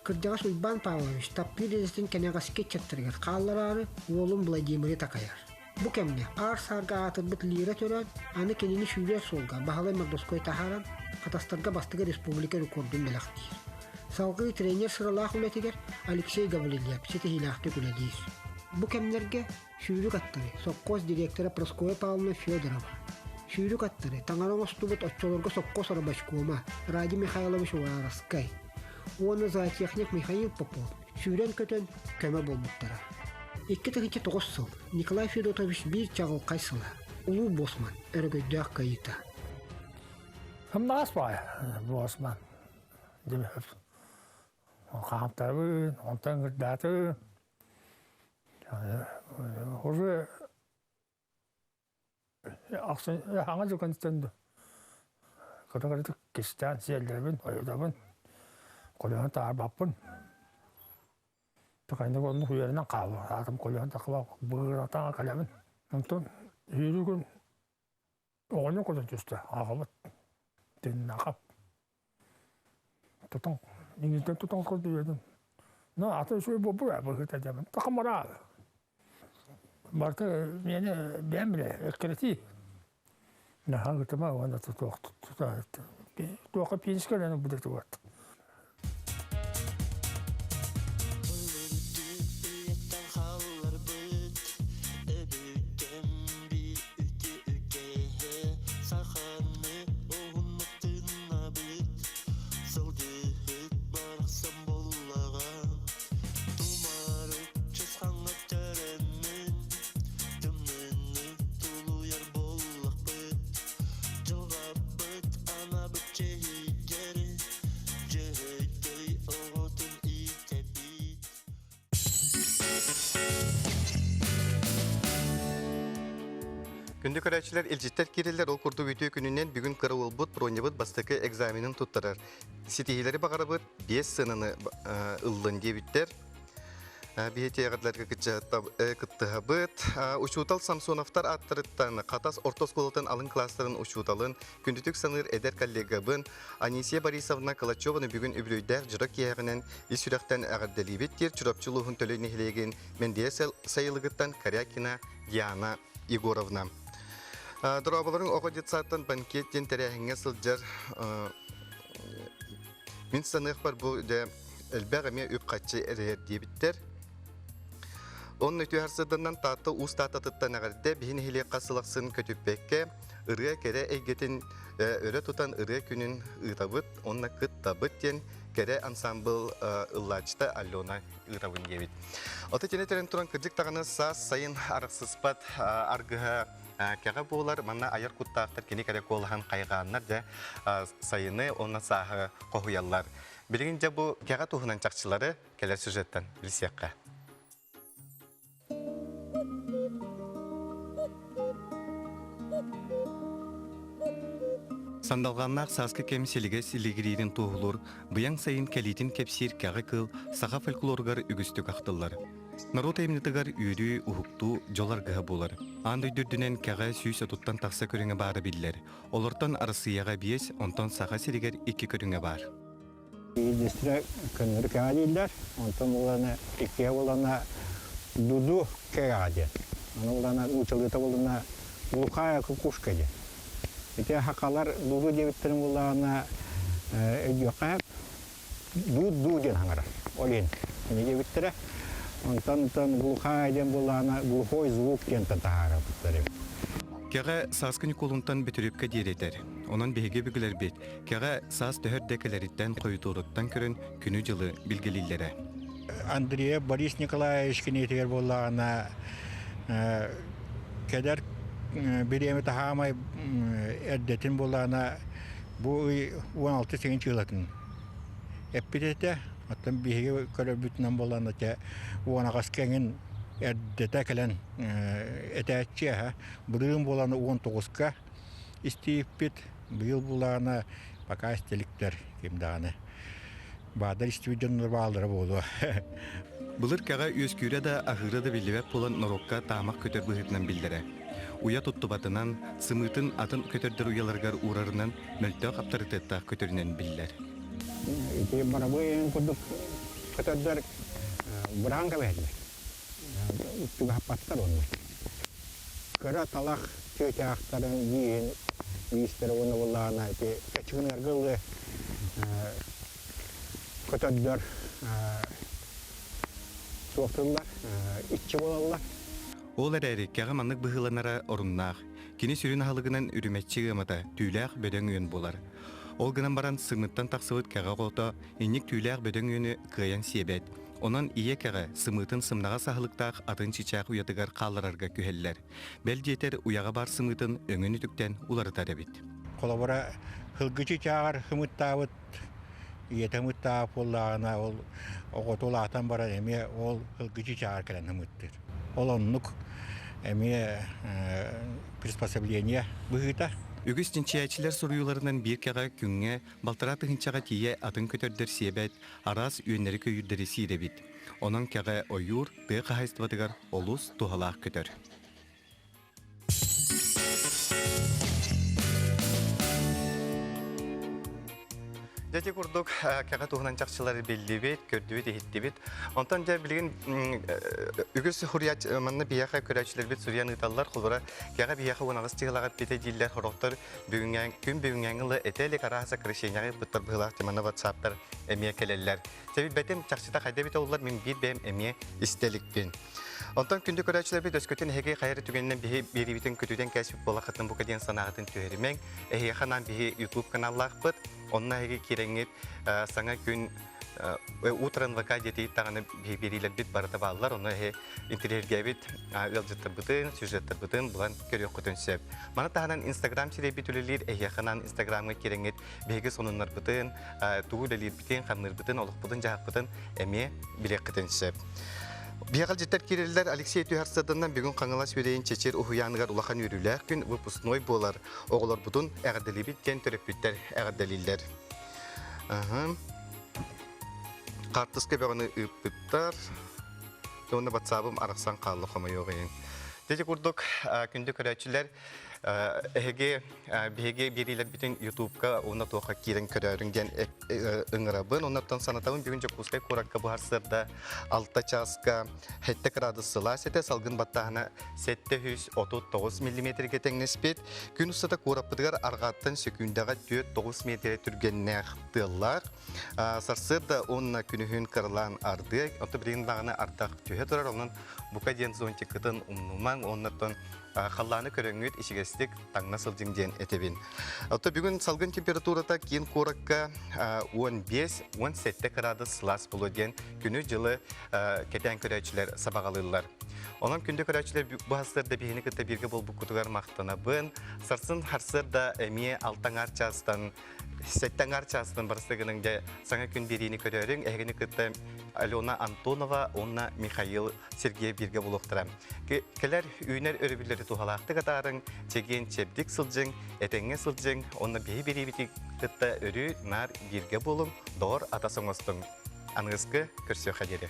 Кырдьаҕас Уйбаан Павлович таптыыр идэтин кэнэҕэски ыччаттарыгар хааллараары уолун Владимиры такайар. Бу кэмҥэ аар-саарга аатырбыт Лира төрөөн, аны кинини сүүрэр суолга Баһылай Мордовской таһааран, Хатастарга бастакы республика рекордун бэлэхтиир. Салгыы тренер сыралаах үлэтигэр Алексей Гаврильев ситиһиилээхтик үлэлиир. Бу кэмнэргэ сүүрүк аттары сопхуос директора Прасковья Павловна Федорова, сүүрүк аттары таҥара оҥостубут оччолорго сопхуос рабочкома Ради Михайлович Уваровскай уонна зоотехник Михаил Попов сүүрэн-көтөн көмө буолбуттара. 2009 сыл Николай Федотович биир чаҕылхай сыла Улуу Босман өрөгөйдөөх кыайыыта. Сымнаҕас баҕайы Босман Хаамтарабын, онтон ыҥырдаатым. Уже ахсын хаҥа дьуканстан кыра-кыратык кистээн сиэллэрбин, ойутабын, колеһун таарбаппын. Такайнык оннук үөрэнэн хаалла. Аатым колеһун такыла быыратаҥа кэлэбин. Онтон сүүрүү күн Оҕонньор көтөн түстэ, аҕабыт тиннахап. Тутан, иҥииртэн тутан көрдүбүтүм. Ну, аты үчүгэй буолбут ээ быһыыта диэмин. Такамараа. Барыта миэнэ бэйэм билэ, эккирэтии. Наһаа ытыма уонна туох туохха пиискэ эрэ быдытыбат. Күндү көрөөччүлэр, илдьиттэр киирэллэр. Ол курдук үтүө күнүнэн бүгүн кыра уолбут Пронябыт бастакы экзаменын туттарар. Ситиһиилэри баҕарабыт, биэс сыананы ыллын диэбиттэр. Биһи эҕэрдэлэргэ кыттыһабыт. Учуутал Самсоновтар ааттарыттан Хатас орто оскуолатын алын класстарын учууталын, күндүтүк саныыр эдэр коллегабын Анисия Борисовна Калачеваны бүгүн үбүлүөйдээх дьоро киэһэҕинэн ис сүрэхтэн эҕэрдэлиибит диир Чурапчы улууһун Төлөй нэһилиэгин Мэндийэ сайылыгыттан Корякина Диана Егоровна. Дорооболоруҥ оҕо детсадтан банкет диэн тэрээһиҥҥэ сылдьар Мин саныахпар бу дьэ элбэх эмиэ үп-харчы эрэйэр диэбиттэр. Онно үтүө сырданан Таатта Уус Тааттатыттан эҕэрдэ биһи нэһилиэккэ сыл ахсын көтүппэккэ ырыа кэрэ эйгэтин өрө тутан ырыа күнүн ыытабыт уонна кыттабыт диэн кэрэ ансаамбыл ыллааччыта Алена ыытабын диэбит. Ото тини тэрэн туран кырдьык даҕаны саас сайын арахсыспат аргыһа кэҕэ буолар манна айар куттаахтар кини кэрэ куолаһын хайҕааннар дьэ сайыны уонна сааһы хоһуйаллар. Билигин дьэ бу кэҕэ туһунан чахчылары кэлэр сюжеттан билсиэххэ. Сандалҕаннаах сааскы кэм силигэ силигириирин туоһулуур, быйаҥ сайын кэлиитин кэпсиир кэҕэ кыыл саха фольклоругар үгүстүк ахтыллар. Норуот айымньытыгар үөрүү, уһуктуу, дьол аргыһа буолар. Аан дойду үрдүнэн кэҕэ 130 тахса көрүҥэ баара биллэр. Олортон Арассыыйаҕа биэс, онтон Саха сиригэр икки көрүҥэ баар. Биирдэстэрэ көннөрү кэҕэ дииллэр, онтон улана иккиһэ улана дуду кэҕэ диэн. Аны улана нууччалыыта улана глухая кукушка диэн. Ити хакалар дуду диэбиттэрин буллаҕына өйдүөххэ дуу-дуу диэн хаҥарар. Ол иһин ини диэбиттэрэ. Онтон глухая диэн буоллаҕына глухой звук диэнтэн таһаарабыттар эбит. Кэҕэ сааскы Ньукуолунтан Бөтүрүөпкэ диэри этэр. Онон биһиги өбүгэлэрбит кэҕэ саас төһө эрдэ кэлэриттэн хойутууруттан көрөн күнү-дьылы билгэлииллэрэ. Андреев Борис Николаевич киниэтигэр буоллаҕына кэлэр бириэмэ таһаамай эрдэтин буоллаҕына Бу ый 16 сигин чыылатын эппит этэ. Оттон биһиги көрөрбүтүнэн буолан этэ уонаҕас кэҥин эрдэтэ кэлэн этээччи аһа. Былырыын буолан 19-ка истииппит. Быйыл булаана пока истиликтэр ким даҕаны. Баадар истибит дьоннор бааллара буолуо. Былыр кэҕэ үөскүүрэ да, аһыыра да биллибэт буолан норуокка таамах көтөр быһыытынан биллэрэ. Уйа туттубатынан, сымыытын атын көтөрдөр уйаларыгар уурарынан мөлтөх аптарытыаттаах көтөрүнэн биллэр. Ити барабыай курдук көтөрдөр быраан кэбиһэллэр. Чугаһаппаттар онно. Кыра талах чыычаахтарын бииһин биистэрэ уонна буоллаҕына ити кэчигинэргэ ылы көтөрдөр суохтууллар, иччи буолаллар. Ол эрээри кэҕэ маннык быһыыланара оруннаах. Кини сүрүн аһылыгынан үрүмэччи ыамата, түүлээх бөдөҥ үөн буолар. Ол гынан баран сымыыттан тахсыбыт кэҕэ оҕото инник түүлээх бөдөҥ үөнү кыайан сиэбэт. Онон ийэ кэҕэ сымыытын сымнаҕас аһылыктаах атын чычаах уйатыгар хаалларарга күһэллэр. Бэл диэтэр уйаҕа баар сымыытын өҥүн үтүктэн уларытар эбит. Холобура, сылгы чычааҕар сымыттаабыт ийэтэ ымыттаабыт буоллаҕына, ол оҕото улаатан баран эмиэ ол сылгы чычааҕар кэлэн ымыттыыр. Ол оннук эмиэ приспособление быһыыта. Үгүс чинчийээччилэр суруйууларынан биир кэҕэ күҥҥэ балтараа тыһыынчаҕа тиийэ атын көтөрдөр сиэбэт, араас үөннэри-көйүүрдэри сиир эбит. Онон кэҕэ ойуур тыа хаһаайыстыбатыгар олус туһалаах көтөр. Дьэ ити курдук кэҕэ туһунан чахчылары биллибит, көрдүбүт, иһиттибит. Онтон дьэ билигин үгүс хуруйач манна биһиэхэ көрөөччүлэрбит суруйан ыыталлар. Холобура, кэҕэ биһиэхэ уон аҕыс чыһылаҕа эппитэ дииллэр. Сорохтор бүгүҥҥэ күн бүгүҥҥээҥи ыла этэ илик араас сокращениеҕа ыыппыттар быһыылаах манна ватсаптар эмиэ кэлэллэр. Сэбилбэтим чахчыта хайда эбитэ уллар мин биир бэйэм эмиэ истэ иликпин. Онтон күндү көрөөччүлэрбит өскөтүн эһиги хайа эрэ түгэнинэн биһи биэриибитин көтүтэн кээспит буоллаххытын бука диэн санааҕытын түһэримэҥ. Эһиэхэ анаан биһи YouTube каналлаахпыт. Онно эһиги киирэҥҥит саҥа күн утро НВК диэтигит даҕаны биһи биэриилэрбит барыта бааллар. Онно эһи интэриэһиргээбит ыалдьыттарбытын, сюжеттарбытын булан көрүөххүтүн сөп. Маны таһынан Инстаграм сирэйбит үлэлиир. Эһиэхэ анаан Инстаграмҥа киирэҥҥит биһиги сонуннарбытын, тугу үлэлиирбитин, хамныырбытын, олохпутун-дьаһахпытын эмиэ билиэххитин сөп. Биэҕэлдьиттэр киирэллэр Алексей Түһэрсаданнан бүгүн Хаҥалас үөдэйин Чэчир уһуйааныгар улахан үөрүүлээх күн выпускной буолар. Оҕолорбутун эҕэрдэлиибит диэн төрөппүттэр эҕэрдэлииллэр. Хаартыска бөҕөнү ыыппыттар. Уонна батсаабым арахсан хаалла хомойуох иһин. Дьэ курдук күндү көрөөччүлэр эһиги биһиги биэриилэрбитин Ютубка уонна туохха киирэн көрөөрүҥ диэн ыҥырабын. Оннуттан санатабын бүгүн Дьокуускай куоракка быһарсыарда 6 чааска 7 градус сылаас этэ, салгын баттааһына 739 миллиметргэ тэҥнэспит. Күн устата куораппытыгар арҕааттан сөкүүндэҕэ 4-9 метрэ түргэннээх тыаллаах. Сарсыарда уонна күнүһүн кыралаан ардыа, онто билигин даҕаны ардах түһэ турар, онон бука диэн зонтиккытын умнумаҥ, оннуттан халлааны көрөҥҥүт ичигэстик таҥна сылдьыҥ диэн этэбин. Ото бүгүн салгын температурата киин куоракка 15-17 кыраадыс сылаас буолуо диэн күнү-дьылы кэтээн көрөөччүлэр сабаҕалыыллар. Онон күндү көрөөччүлэр бу сарсыарда биһини кытта бииргэ буолбуккутугар махтанабын. Сарсын сарсыарда эмиэ алтаҥар чаастан Сэттэ чаастан барыстыгының дьэ саҥа күн биэриини көрөөрүҥ, эһигини кытта Алена Антонова уонна Михаил Сергеев бииргэ буолуохтара. Кэлэр үүнэр өрөбүллэри туһалаахтык атаарыҥ, чэгиэн чэбдик сылдьыҥ, этэҥҥэ сылдьыҥ, уонна биһи биэриибитин кытта өрүү наар бииргэ буолуҥ, доҕор атас оҥостуҥ. Аныгыскы көрсүөххэ диэри.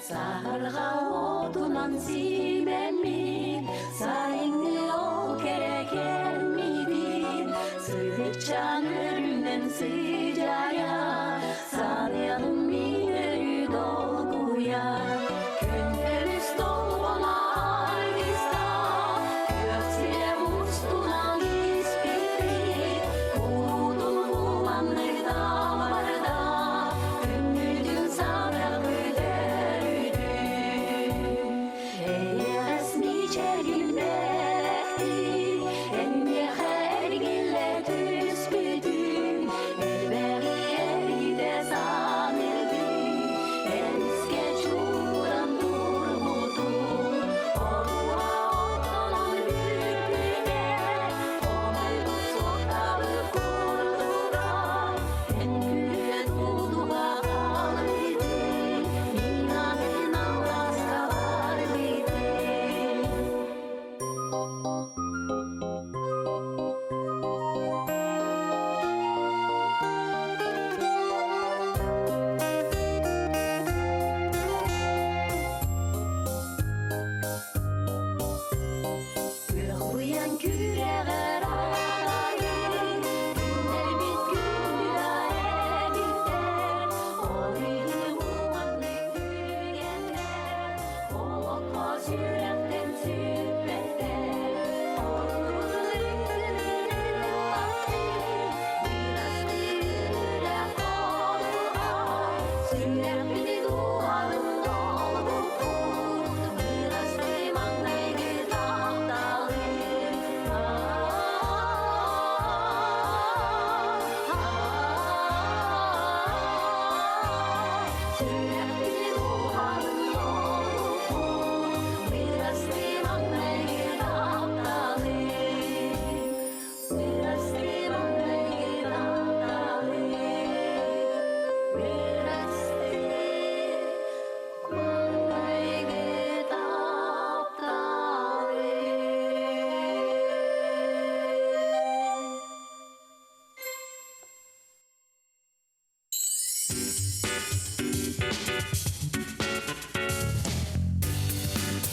Саһарҕа отунан симэммит, сайыҥҥы ол кэрэ кэммитин, сыһыччан өрүнэн сый.